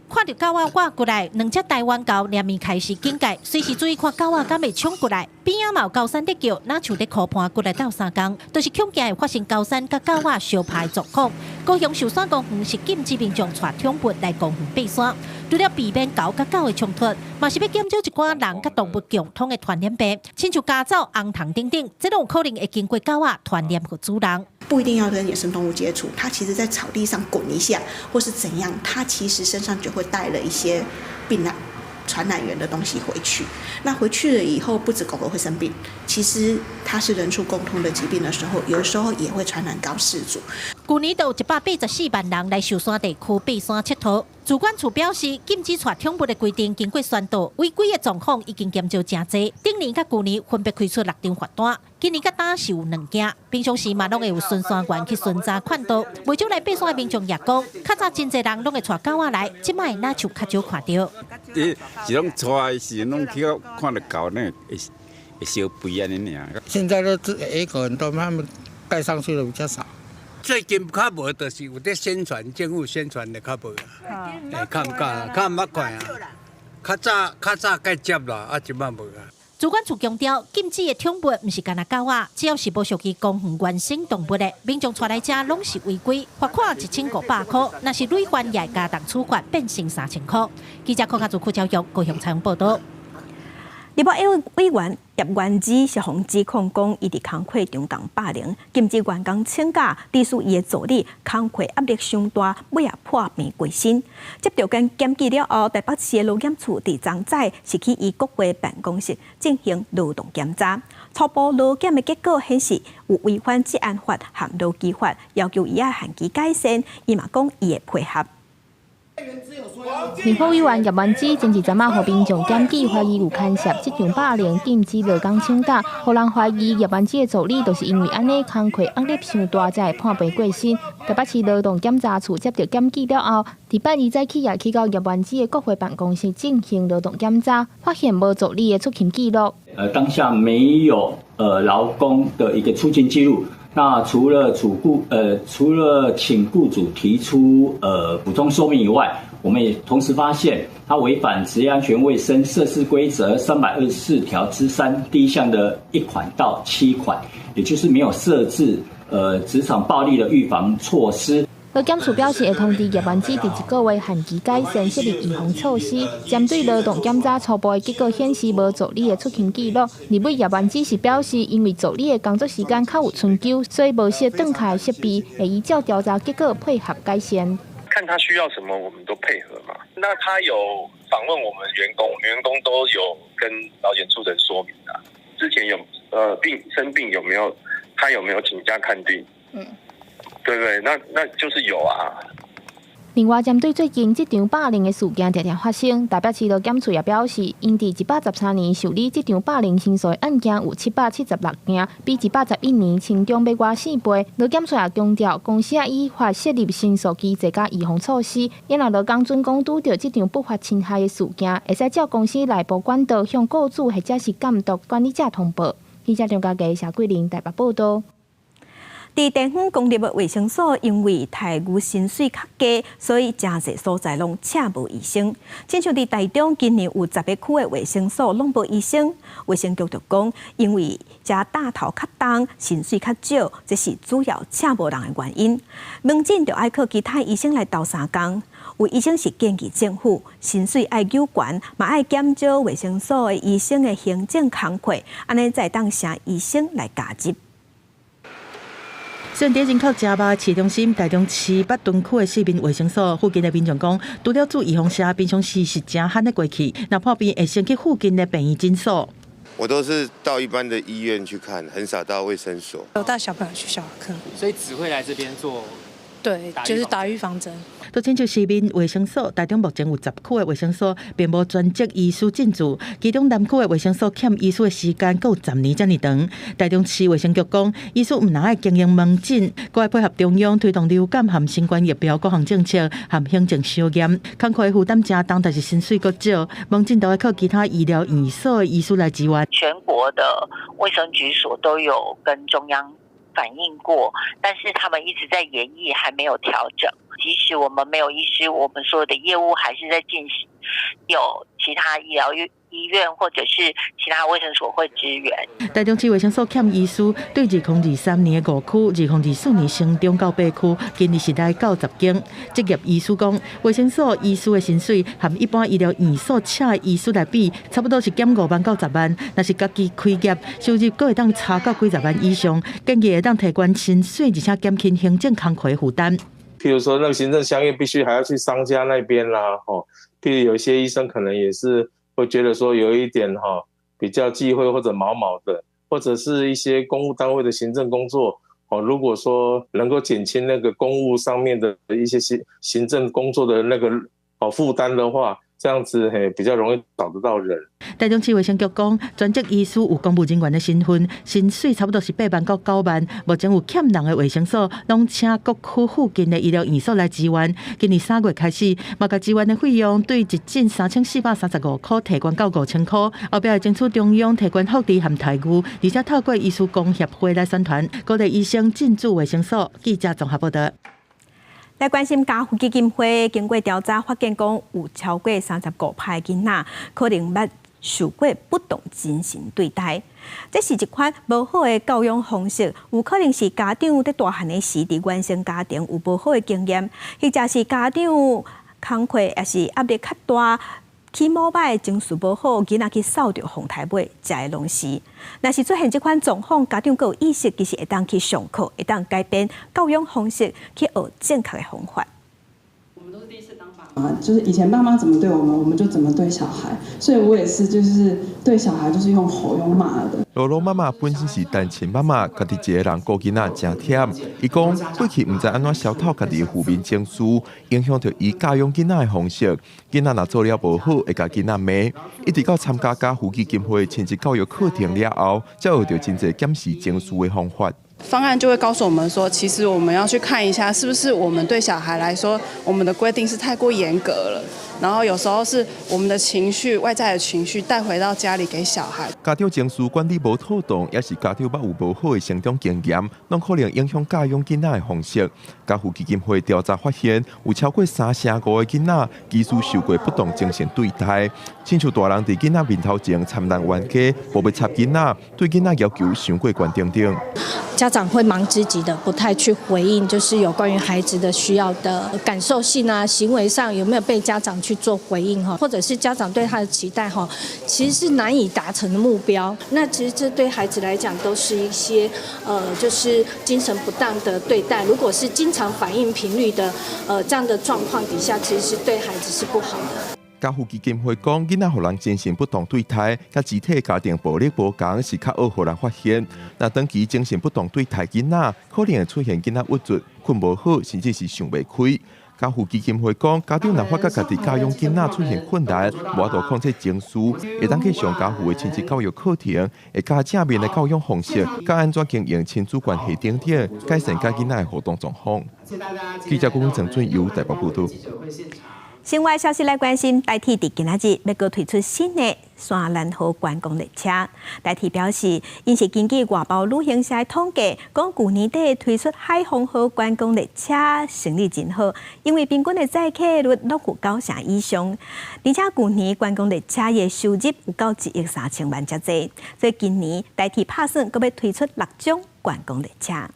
看著狗仔倚過來，兩隻台灣猴連面開始警戒，隨時注意看狗仔敢會衝過來。邊仔嘛有高山咧叫，若像咧苦伴過來鬥相共，就是恐驚會發生高山佮狗仔相拍的狀況。高雄壽山公園是禁止民眾帶寵物來公園爬山，除了避免猴佮狗的衝突，嘛是欲減少一寡人佮動物共通的傳染病，親像家走、紅蟲等等，這攏有可能會經過狗仔傳染予主人。不一定要跟野生動物接觸，它其實在草地上滾一下，或是怎樣，它其實身上就會帶了一些病染傳染源的東西回去。那回去了以後，不止狗狗會生病，其實它是人畜共通的疾病的時候，有時候也會傳染到飼主。舊年就有184萬人來壽山地區爬山𨑨迌。自管處表示，禁止帶寵物的規定經過宣導，違規的狀況已經減少誠濟。頂年佮舊年分別開出六張罰單，今年佮今是有兩件。平常時嘛攏會有巡山員去巡查勸導，袂少來爬山的民眾也講，較早真濟人攏會帶狗仔來，這擺若像較少看著。伊是攏帶的時陣，攏去看著狗呢，會會相吠按呢爾。現在都野狗很多，他們帶上去的比較少。最近較無，就是有咧宣傳，政府宣傳的較無啊，會較毋敢，較毋捌看啊。較早較早該接啦，啊，這擺無啊。主管處強調，禁止的寵物毋是干焦狗仔，只要是無屬於公園原生動物的，民眾帶來遮攏是違規，罰款1500塊，若是累犯也會加重處罰，變成3000塊。記者柯家祖、柯昭玉高雄採訪報道。立法委員葉元之是予指控講，伊佇工課中共霸凌，禁止員工請假，致使伊的助理工課壓力傷大，尾仔破病過身。接著檢檢舉了後，台北市的勞檢處佇昨早是去伊國會辦公室進行勞動檢查，初步勞檢的結果顯示有違反職安法和勞基法，要求伊愛限期改善，伊嘛講伊會配合。立法委員葉元之前一陣仔予民眾檢舉，懷疑有牽涉職場霸凌，禁止勞工請假，予人懷疑葉元之的助理就是因為按呢工課壓力傷大，才會破病過身。台北市勞動檢查處接著檢舉了後，禮拜二早起也去到葉元之的國會辦公室進行勞動檢查，發現無助理的出勤記錄。當下沒有勞工的一個出勤記錄。那除了請僱主提出補充說明以外，我們也同時發現他違反職業安全衛生設施規則324條之3第一項的1款到7款，也就是沒有設置職場暴力的預防措施。勞檢處表示會通知葉元之佇一個月限期改善設立預防措施。針對勞動檢查初步的結果顯示無助理的出勤記錄，立委葉元之是表示，因為助理的工作時間較有春秋，所以無設轉卡的設備，會依照調查結果配合改善。看他需要什麼，我們都配合嘛。那他有訪問我們員工，員工都有跟勞檢處的人說明啊。之前有病生病有沒有？他有沒有請假看病？對對，那就是有啊。另外，針對最近職場霸凌的事件常常發生，台北市勞檢處也表示，𪜶佇113年受理職場霸凌申訴的案件有776件，比111年成長欲外四倍。勞檢處也強調，公司依法設立申訴機制佮預防措施，若勞工準講拄著職場不法侵害的事件，會使照公司內部管道向僱主或者是監督管理者通報。記者張家傑、謝桂玲台北報道。佇地方公立的衛生所，因為待遇薪水較低，所以誠濟所在攏請無醫生。親像佇台中，今年有10個區的衛生所攏無醫生。衛生局就講，因為遮擔頭較重，薪水較少，這是主要請無人的原因。門診就愛靠其他醫生來鬥相共。有醫生是建議政府薪水愛懸，嘛愛減少衛生所的醫生的行政工課，按呢才會當請醫生來加入。雖然佇人口誠密市中心，台中市北屯區的市民衛生所附近的民眾講，除了注預防射，平常時是誠罕咧過去，若破病會先去附近的病院診所。我都是到一般的醫院去看，很少到衛生所。有帶小朋友去小兒科，所以只會來這邊做。對，就是打預防針。都親像市民衛生所，台中目前有10區的衛生所，並無專職醫師進駐，其中南區的衛生所欠醫師的時間閣有10年遮爾長。台中市衛生局講，醫師毋但愛經營門診，閣愛配合中央推動流感和新冠疫苗各項政策和行政相驗，工課負擔誠重，但是薪水閣少，門診都愛靠其他醫療院所的醫師來支援。全國的衛生局所都有跟中央反映過，但是他們一直在研議，還沒有調整。即使我們沒有醫師，我們所有的業務還是在進行，有其他醫療醫院或者是其他衛生所會支援。台中市衛生所欠醫師，對2023年的五區，2024年成長到八區，今年是來到10間。執業醫師講，衛生所醫師的薪水和一般醫療院所請的醫師來比，差不多是減5萬到10萬。若是家己開業，收入閣會當差到幾十萬以上。建議會當提懸薪水，而且減輕行政工課負擔。譬如說，那個行政相應必須還要去商家那邊啦，吼。譬如有些醫生可能也是會覺得說有一點哈比較忌諱或者毛毛的，或者是一些公務單位的行政工作，哦，如果說能夠減輕那個公務上面的一些行政工作的那個哦負擔的話，這樣子嘿比較容易找得到人。台中市衛生局講，專職醫師有公務人員的身份，薪水差不多是8萬到9萬。目前有欠人的衛生所，攏請各區附近的醫療院所來支援。今年3月開始，嘛共支援的費用對一診3435塊提懸到5000塊。後壁會爭取中央提懸福利和待遇，而且透過醫師公協會來宣傳，鼓勵醫生進駐衛生所。記者綜合報道。來關心家扶基金會經過調查發現，講有超過35%囡仔可能捌受過不當精神對待，這是一款無好的教養方式，有可能是家長佇大漢的時，佇原生家庭有無好的經驗，或者是家長工課抑是壓力較大，起母歹，情緒無好，囡仔去掃著風颱尾，才會攏是。若是出現這款狀況，家長閣有意識，其實會當去上課，會當改變教養方式，去學正確的方法。啊，就是以前爸媽怎麼對我們，我們就怎麼對小孩，所以我也是，就是對小孩就是用吼用罵的。露露媽媽本身是單親媽媽，家己一個人顧囡仔誠忝。伊講過去毋知按怎消透家己的負面情緒，影響著伊教養囡仔的方式。囡仔若做了無好，會共囡仔罵。一直到參加家扶基金會親子教育課程了後，才學著真濟檢視情緒的方法。方案就會告訴我們說，其實我們要去看一下，是不是我們對小孩來說，我們的規定是太過嚴格了。然後有時候是我們的情緒，外在的情緒帶回到家裡給小孩。家長情緒管理無妥當，抑是家長捌有無好的成長經驗，攏可能影響教養囡仔的方式。家扶基金會調查發現，有超過35%的囡仔，其實受過不當精神對待。親像大人佇囡仔面頭前參人冤家，無欲插囡仔，對囡仔要求傷過懸等等。家長會忙自己的，不太去回應，就是有關於孩子的需要的感受性啊，行為上有沒有被家長去做回應哈，或者是家長對他的期待哈，其實是難以達成的目標。那其實這對孩子來講都是一些就是精神不當的對待。如果是經常反應頻率的這樣的狀況底下，其實是對孩子是不好的。家扶基金會講，囡仔予人精神不當對待，佮肢體家庭暴力無仝，是較惡予人發現。若長期精神不當對待囡仔，可能會出現囡仔鬱卒、睏無好，甚至是想袂開。家扶基金會講，家長若發覺家己教養囡仔出現困難，無法度控制情緒，會當去上家扶的親子教育課程，會教正面的教養方式，佮按怎經營親子關係等等，改善佮囡仔的互動狀況。記者郭陳俊佑台北報導。新聞消息來關心，台鐵佇今仔日欲閣推出新的山蘭號觀光列車。台鐵表示，𪜶是根據外包旅行社的統計，講舊年底推出海豐號觀光列車生意真好，因為平均的載客率攏有9成以上，而且舊年觀光列車的收入有到1億3千萬遮濟，所以今年台鐵拍算閣欲推出六種觀光列車。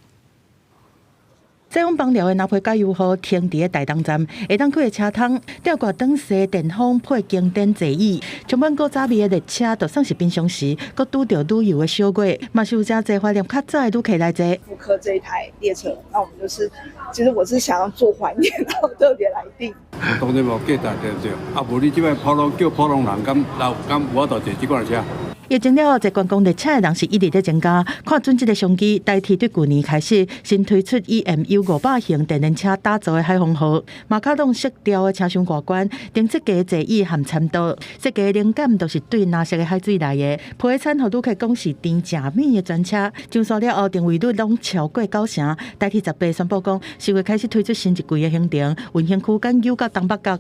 載往枋寮的南皮加油號停佇咧台東站，下當開的車窗吊掛長勢電風配經典座椅，充滿古早味的列車，就算是平常時，閣拄著旅遊的小月，嘛是有誠濟懷念較早的旅客來坐。復刻這一台列車，那我們就是，其實我是想要做懷念，然後特別來訂。當然無價值對不對？啊，無你這擺普通叫普通人，敢敢有法度坐這款車？疫情了後，坐觀光列車的人是一直咧增加。看準這个商機，台鐵對舊年開始新推出 EMU 500型電聯車打造的海豐號，馬卡龍色調的車廂外觀，頂設計座椅和餐桌，設計靈感都是對藍色的海水來的。皮餐予旅客講是甜食米的專車，上線了後訂位率攏超過9成。台鐵18宣布講，10月開始推出新一季的行程，運行區間由到東北角。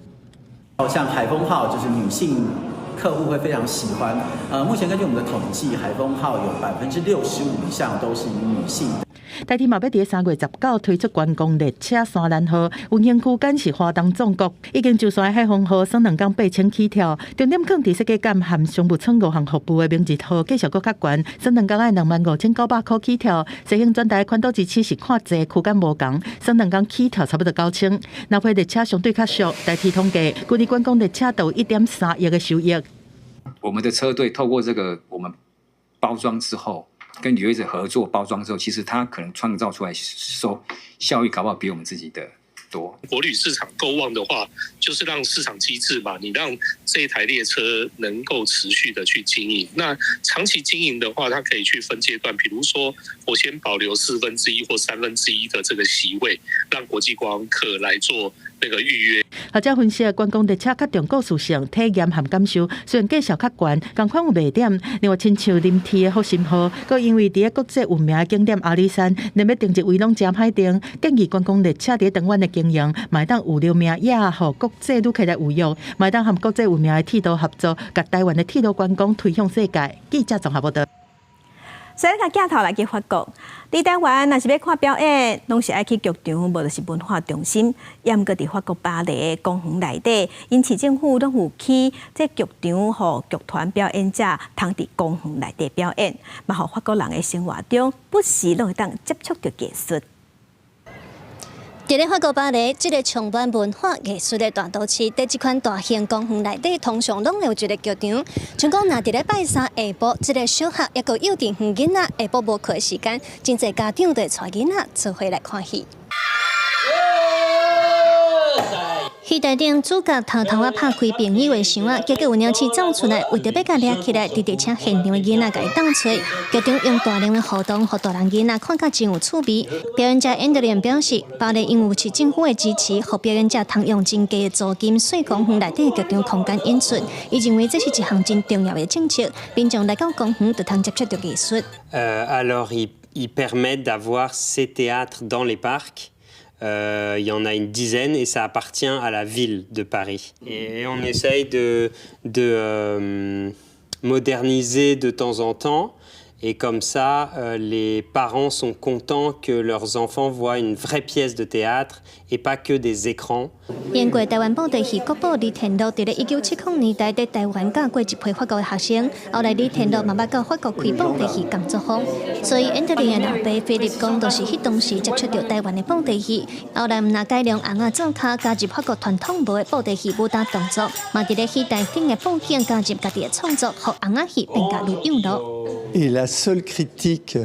像海豐號就是女性客戶會非常喜歡。目前根據我們的統計，海豐號有65%以上都是以女性。台鐵嘛欲佇3月19推出觀光列車山蘭號，運行區間是花東縱谷，已經上線的海豐號算兩工8000起跳。重點囥佇設計感和商務艙5項服務的明日號繼續閣較懸，算兩工愛25,900塊起跳。西行轉台寬度支持是看坐區間無仝，算兩工起跳差不多9000。若配列車相對較俗，台鐵統計，舊年觀光列車都有1.3億的收益。我們的車隊透過這個我們包裝之後，跟旅遊業者合作包裝之後，其實它可能創造出來收效益，搞不好比我們自己的多。國旅市場夠旺的話，就是讓市場機制嘛，你讓這一台列車能夠持續的去經營。那長期經營的話，它可以去分階段，比如說我先保留1/4或1/3的這個席位，讓國際觀光客來做那個預約。學者分析，觀光列車較重故事性、體驗和感受，雖然價數較懸，仝款有賣點。另外，親像臨鐵的復興號，閣因為佇咧國際聞名的景點阿里山，連欲停一位攏誠歹停。建議觀光列車佇咧長遠的經營，嘛會當預留名額，予國際旅客來預約，嘛會當和國際聞名的鐵道合作，共台灣的鐵路觀光推向世界。記者綜合報道。所以，共鏡頭來去法國，佇台灣若是欲看表演，攏是愛去劇場，無就是文化中心。猶毋過佇法國巴黎公園內底，𪜶市政府攏有起這劇場，予劇團表演者通佇公園內底表演，嘛予法國人的生活中不時攏會當接觸著藝術。佇咧法國巴黎，這个充滿文化藝術的大都市，佇這款大型公園內底，通常攏會有一个劇場。像講，若佇咧拜三下晡，這个小學抑閣幼稚園囡仔下晡無課的時間，真濟家長就會帶囡仔做伙來看戲。戲台頂主角偷偷仔拍開朋友的箱仔，結果有貓鼠走出來，為著欲共掠起來，直直請現場的囡仔共伊鬥揣。劇場用大量的互動，予大人囡仔看甲真有趣味。表演者安德烈表示，巴黎因為有市政府的支持，予表演者通用真低的租金，稅公園內底的劇場空間演出。伊認為這是一項真重要的政策，民眾來到公園就通接觸著藝術。 Alors ils permettent d'avoir ces théâtres dans les parcs. Il y en a une dizaine et ça appartient à la ville de Paris. Et on essaye de moderniser de temps en temps. Et comme ça, les parents sont contents que leurs enfants voient une vraie pièce de théâtre et pas que des écrans. 英國台灣布袋戲國寶李天祿，佇咧1970年代佇台灣教過一批法國的學生，後來李天祿嘛捌到法國開布袋戲工作坊，所以安德烈的老爸菲利講，就是彼當時接觸著台灣的布袋戲，後來毋但改良尪仔做跤，加入法國傳統無的布袋戲武打動作，嘛佇咧戲台頂的布景加入家己的創作，予尪仔戲變甲愈有樂。 Et la seule critique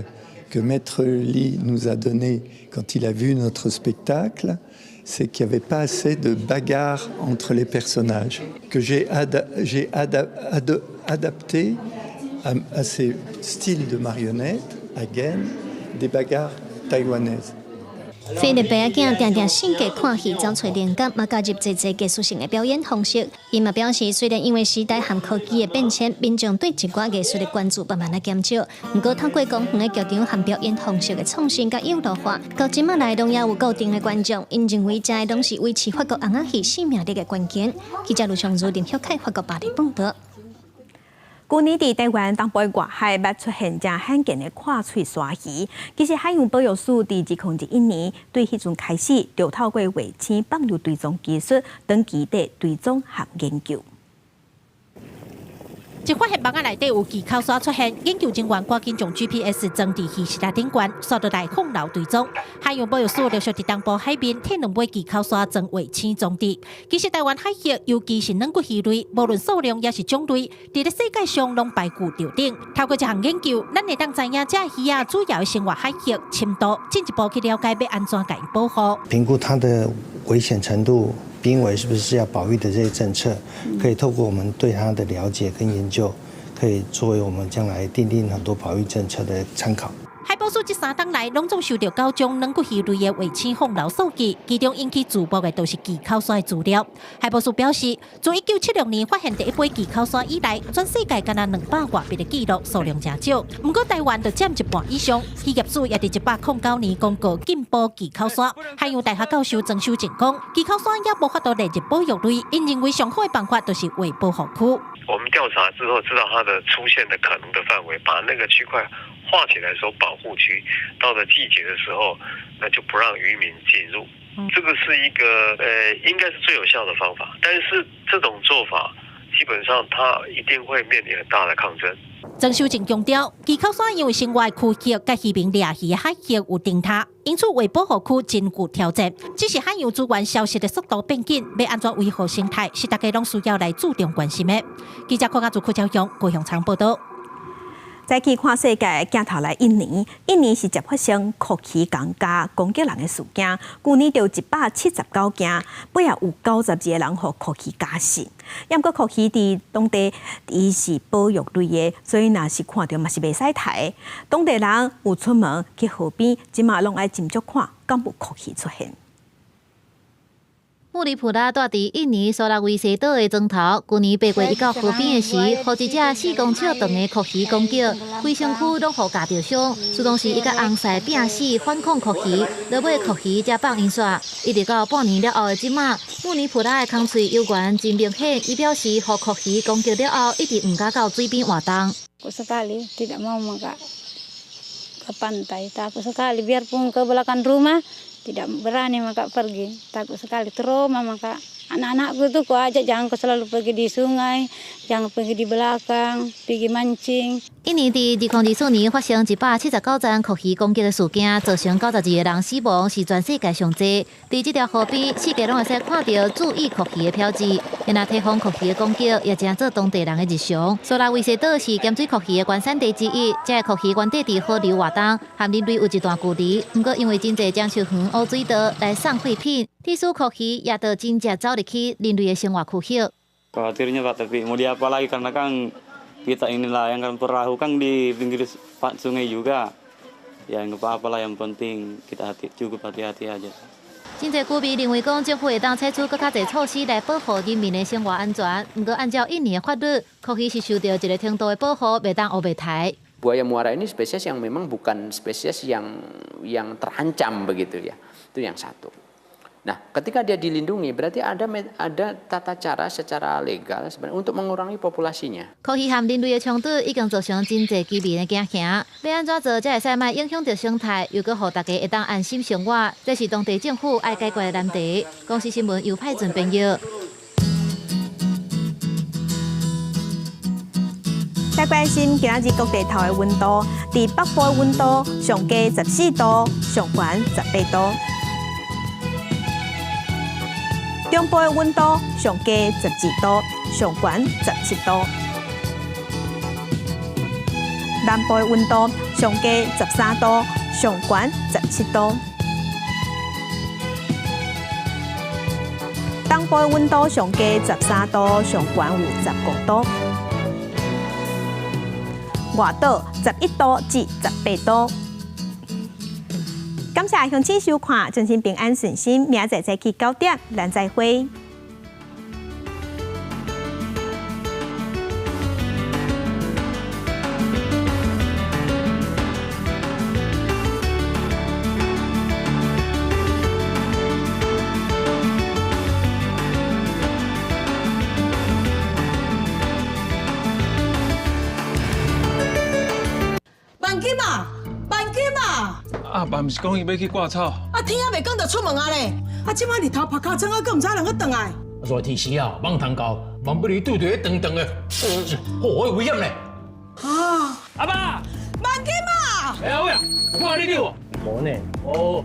que Maître Lee nous a donnée quand il a vu notre spectacle, c'est qu'il n'y avait pas assez de bagarres entre les personnages, que j'ai adapté à ces styles de marionnettes, à gaine, des bagarres taïwanaises. 菲律賓仔囝定定性格看戲，找揣靈感，嘛加入濟濟藝術性的表演方式。伊嘛表示，雖然因為時代和科技的變遷，民眾對一寡藝術的關注慢慢仔減少，毋過透過公園的劇場和表演方式的創新佮幼樂化，到這馬來攏猶有固定的觀眾。𪜶認為，這攏是維持法國尪仔戲生命力的關鍵。記者盧尚如、林旭凱，法國巴黎報導。舊年佇台灣東部外海捌出現誠罕見的闊喙鯊魚。其實海洋保育署佇2021年對彼陣開始，就透過衛星放流追蹤技術，長期佇追蹤和研究。一發現網仔內底有鰭口鯊出現，研究人員趕緊將 GPS 裝佇魚簸頂懸，煞落來放流追蹤。海洋保育署陸續佇東部海面提兩尾鰭口鯊裝衛星裝置。其實台灣海域，尤其是軟骨魚類，無論數量抑是種類，佇咧世界上攏排序著頂。透過這項研究，咱會當知影這魚仔主要的生活海域深度，進一步去了解欲按怎共伊保護。評估它的危險程度。瀕危是不是要保育的這些政策，可以透過我們對它的了解跟研究，可以作為我們將來訂定很多保育政策的參考。海保署這三冬來，攏總收著九宗軟骨魚類的衛星放流數據，其中引起注目的就是鰭口鯊的資料。海保署表示，自1976年發現第一尾鰭口鯊以來，全世界干焦200外筆的記錄，數量誠少。毋過台灣就佔一半以上。漁業署也佇109年公告禁捕鰭口鯊。海洋大學教授曾修正講，鰭口鯊猶無法度列入保育類，𪜶認為上好的辦法就是劃保護區。我們調查之後，知道它的出現的可能的範圍，把那個區塊劃起來說保護區，到了季節的時候，那就不讓漁民進入。這個是一個應該是最有效的方法。但是這種做法，基本上它一定會面臨很大的抗爭。曾修正強調，鰭口鯊因為生活區域佮漁民掠魚的海域有頂䖙，因此劃保護區真具挑戰。只是海洋資源消失的速度變緊，欲按怎維護生態，是大家攏需要來注重關心的。記者柯家祖、柯昭勇、高雄場報導。再去看世界鏡頭來印尼，印尼是捷發生蛞蝓共蚵攻擊人的事件，舊年就179件，尾仔有92個人予蛞蝓咬死。毋過蛞蝓佇當地伊是保育類的，所以若是看著嘛是袂使刣。當地人有出門去河邊，這馬攏愛斟酌看，敢無蛞蝓出現。穆里普拉住佇印尼蘇拉威西島的莊頭，舊年8月伊到河邊的時，予一隻4公尺長的蛞蝓攻擊，規身軀攏予咬著傷。自當時伊佮翁婿拚死反抗蛞蝓，落尾蛞蝓才放𪜶煞。一直到半年了後的這馬，穆尼普拉的空喙猶原真明顯。伊表示，予蛞蝓攻擊了後，一直毋敢到水邊活動。 Sekali tidak mau maka ke pantai, takut sekali biarpun ke belakang rumah tidak berani maka pergi, takut sekali trauma maka anak-anakku tuh ku ajak jangan kau selalu pergi di sungai, jangan pergi di belakang, pergi mancing。印尼佇2024年發生179宗蛞蝓攻擊的事件，造成92個人死亡，是全世界上濟。佇這條河邊，四界攏會使看著注意蛞蝓的標誌。若提防蛞蝓的攻擊，也成做當地人的日常。蘇拉威西島是鹹水蛞蝓的原產地之一，這个蛞蝓原底佇河流活動，和人類有一段距離。毋過因為真濟樟樹園污水道來送廢品，致使蛞蝓也就真正走入去人類的生活區域。 Khawatirnya Pak, tapi mau diapa lagi karena kan kita ini nelayan kan perahu kan di pinggir sungai juga. Ya nggak apa-apa lah, yang penting kita hati, cukup hati-hati aja. 真濟居民認為講，政府會當採取閣較濟措施來保護人民的生活安全。毋過按照印尼的法律，蛞蝓是受著一个程度的保護，袂當烏白刣。 Buaya muara ini spesies yang memang bukan spesies yang terancam begitu ya. Itu yang satu. Nah, ketika dia dilindungi berarti ada tata cara secara legal sebenarnya untuk mengurangi populasinya. 蛞蝓和人類的衝突已經造成真濟居民的驚嚇，欲按怎做才會使莫影響著生態，又閣予大家會當安心生活，這是當地政府愛解決的難題。公視新聞由派准編譯。來關心今仔日各地頭的溫度，佇北部的溫度上低14度，上懸18度。中部的溫度上低12度，上懸17度。南部的溫度上低13度，上懸17度。東部的溫度上低13度，上懸有15度。外島11度至18度。感謝鄉親收看，祝您平安順心，明仔載早起9點，咱再會。萬金啊，萬金啊！阿爸毋是講伊欲去割草？啊，天猶未光就出門啊咧！啊，這擺日頭曝尻川啊，閣毋知影人閣轉來。熱天時啊，蠓蟲猴，蠓不離對對長長的，哦，危險咧！啊！阿爸，萬金啊！哎呀喂，看你了無？無呢。哦，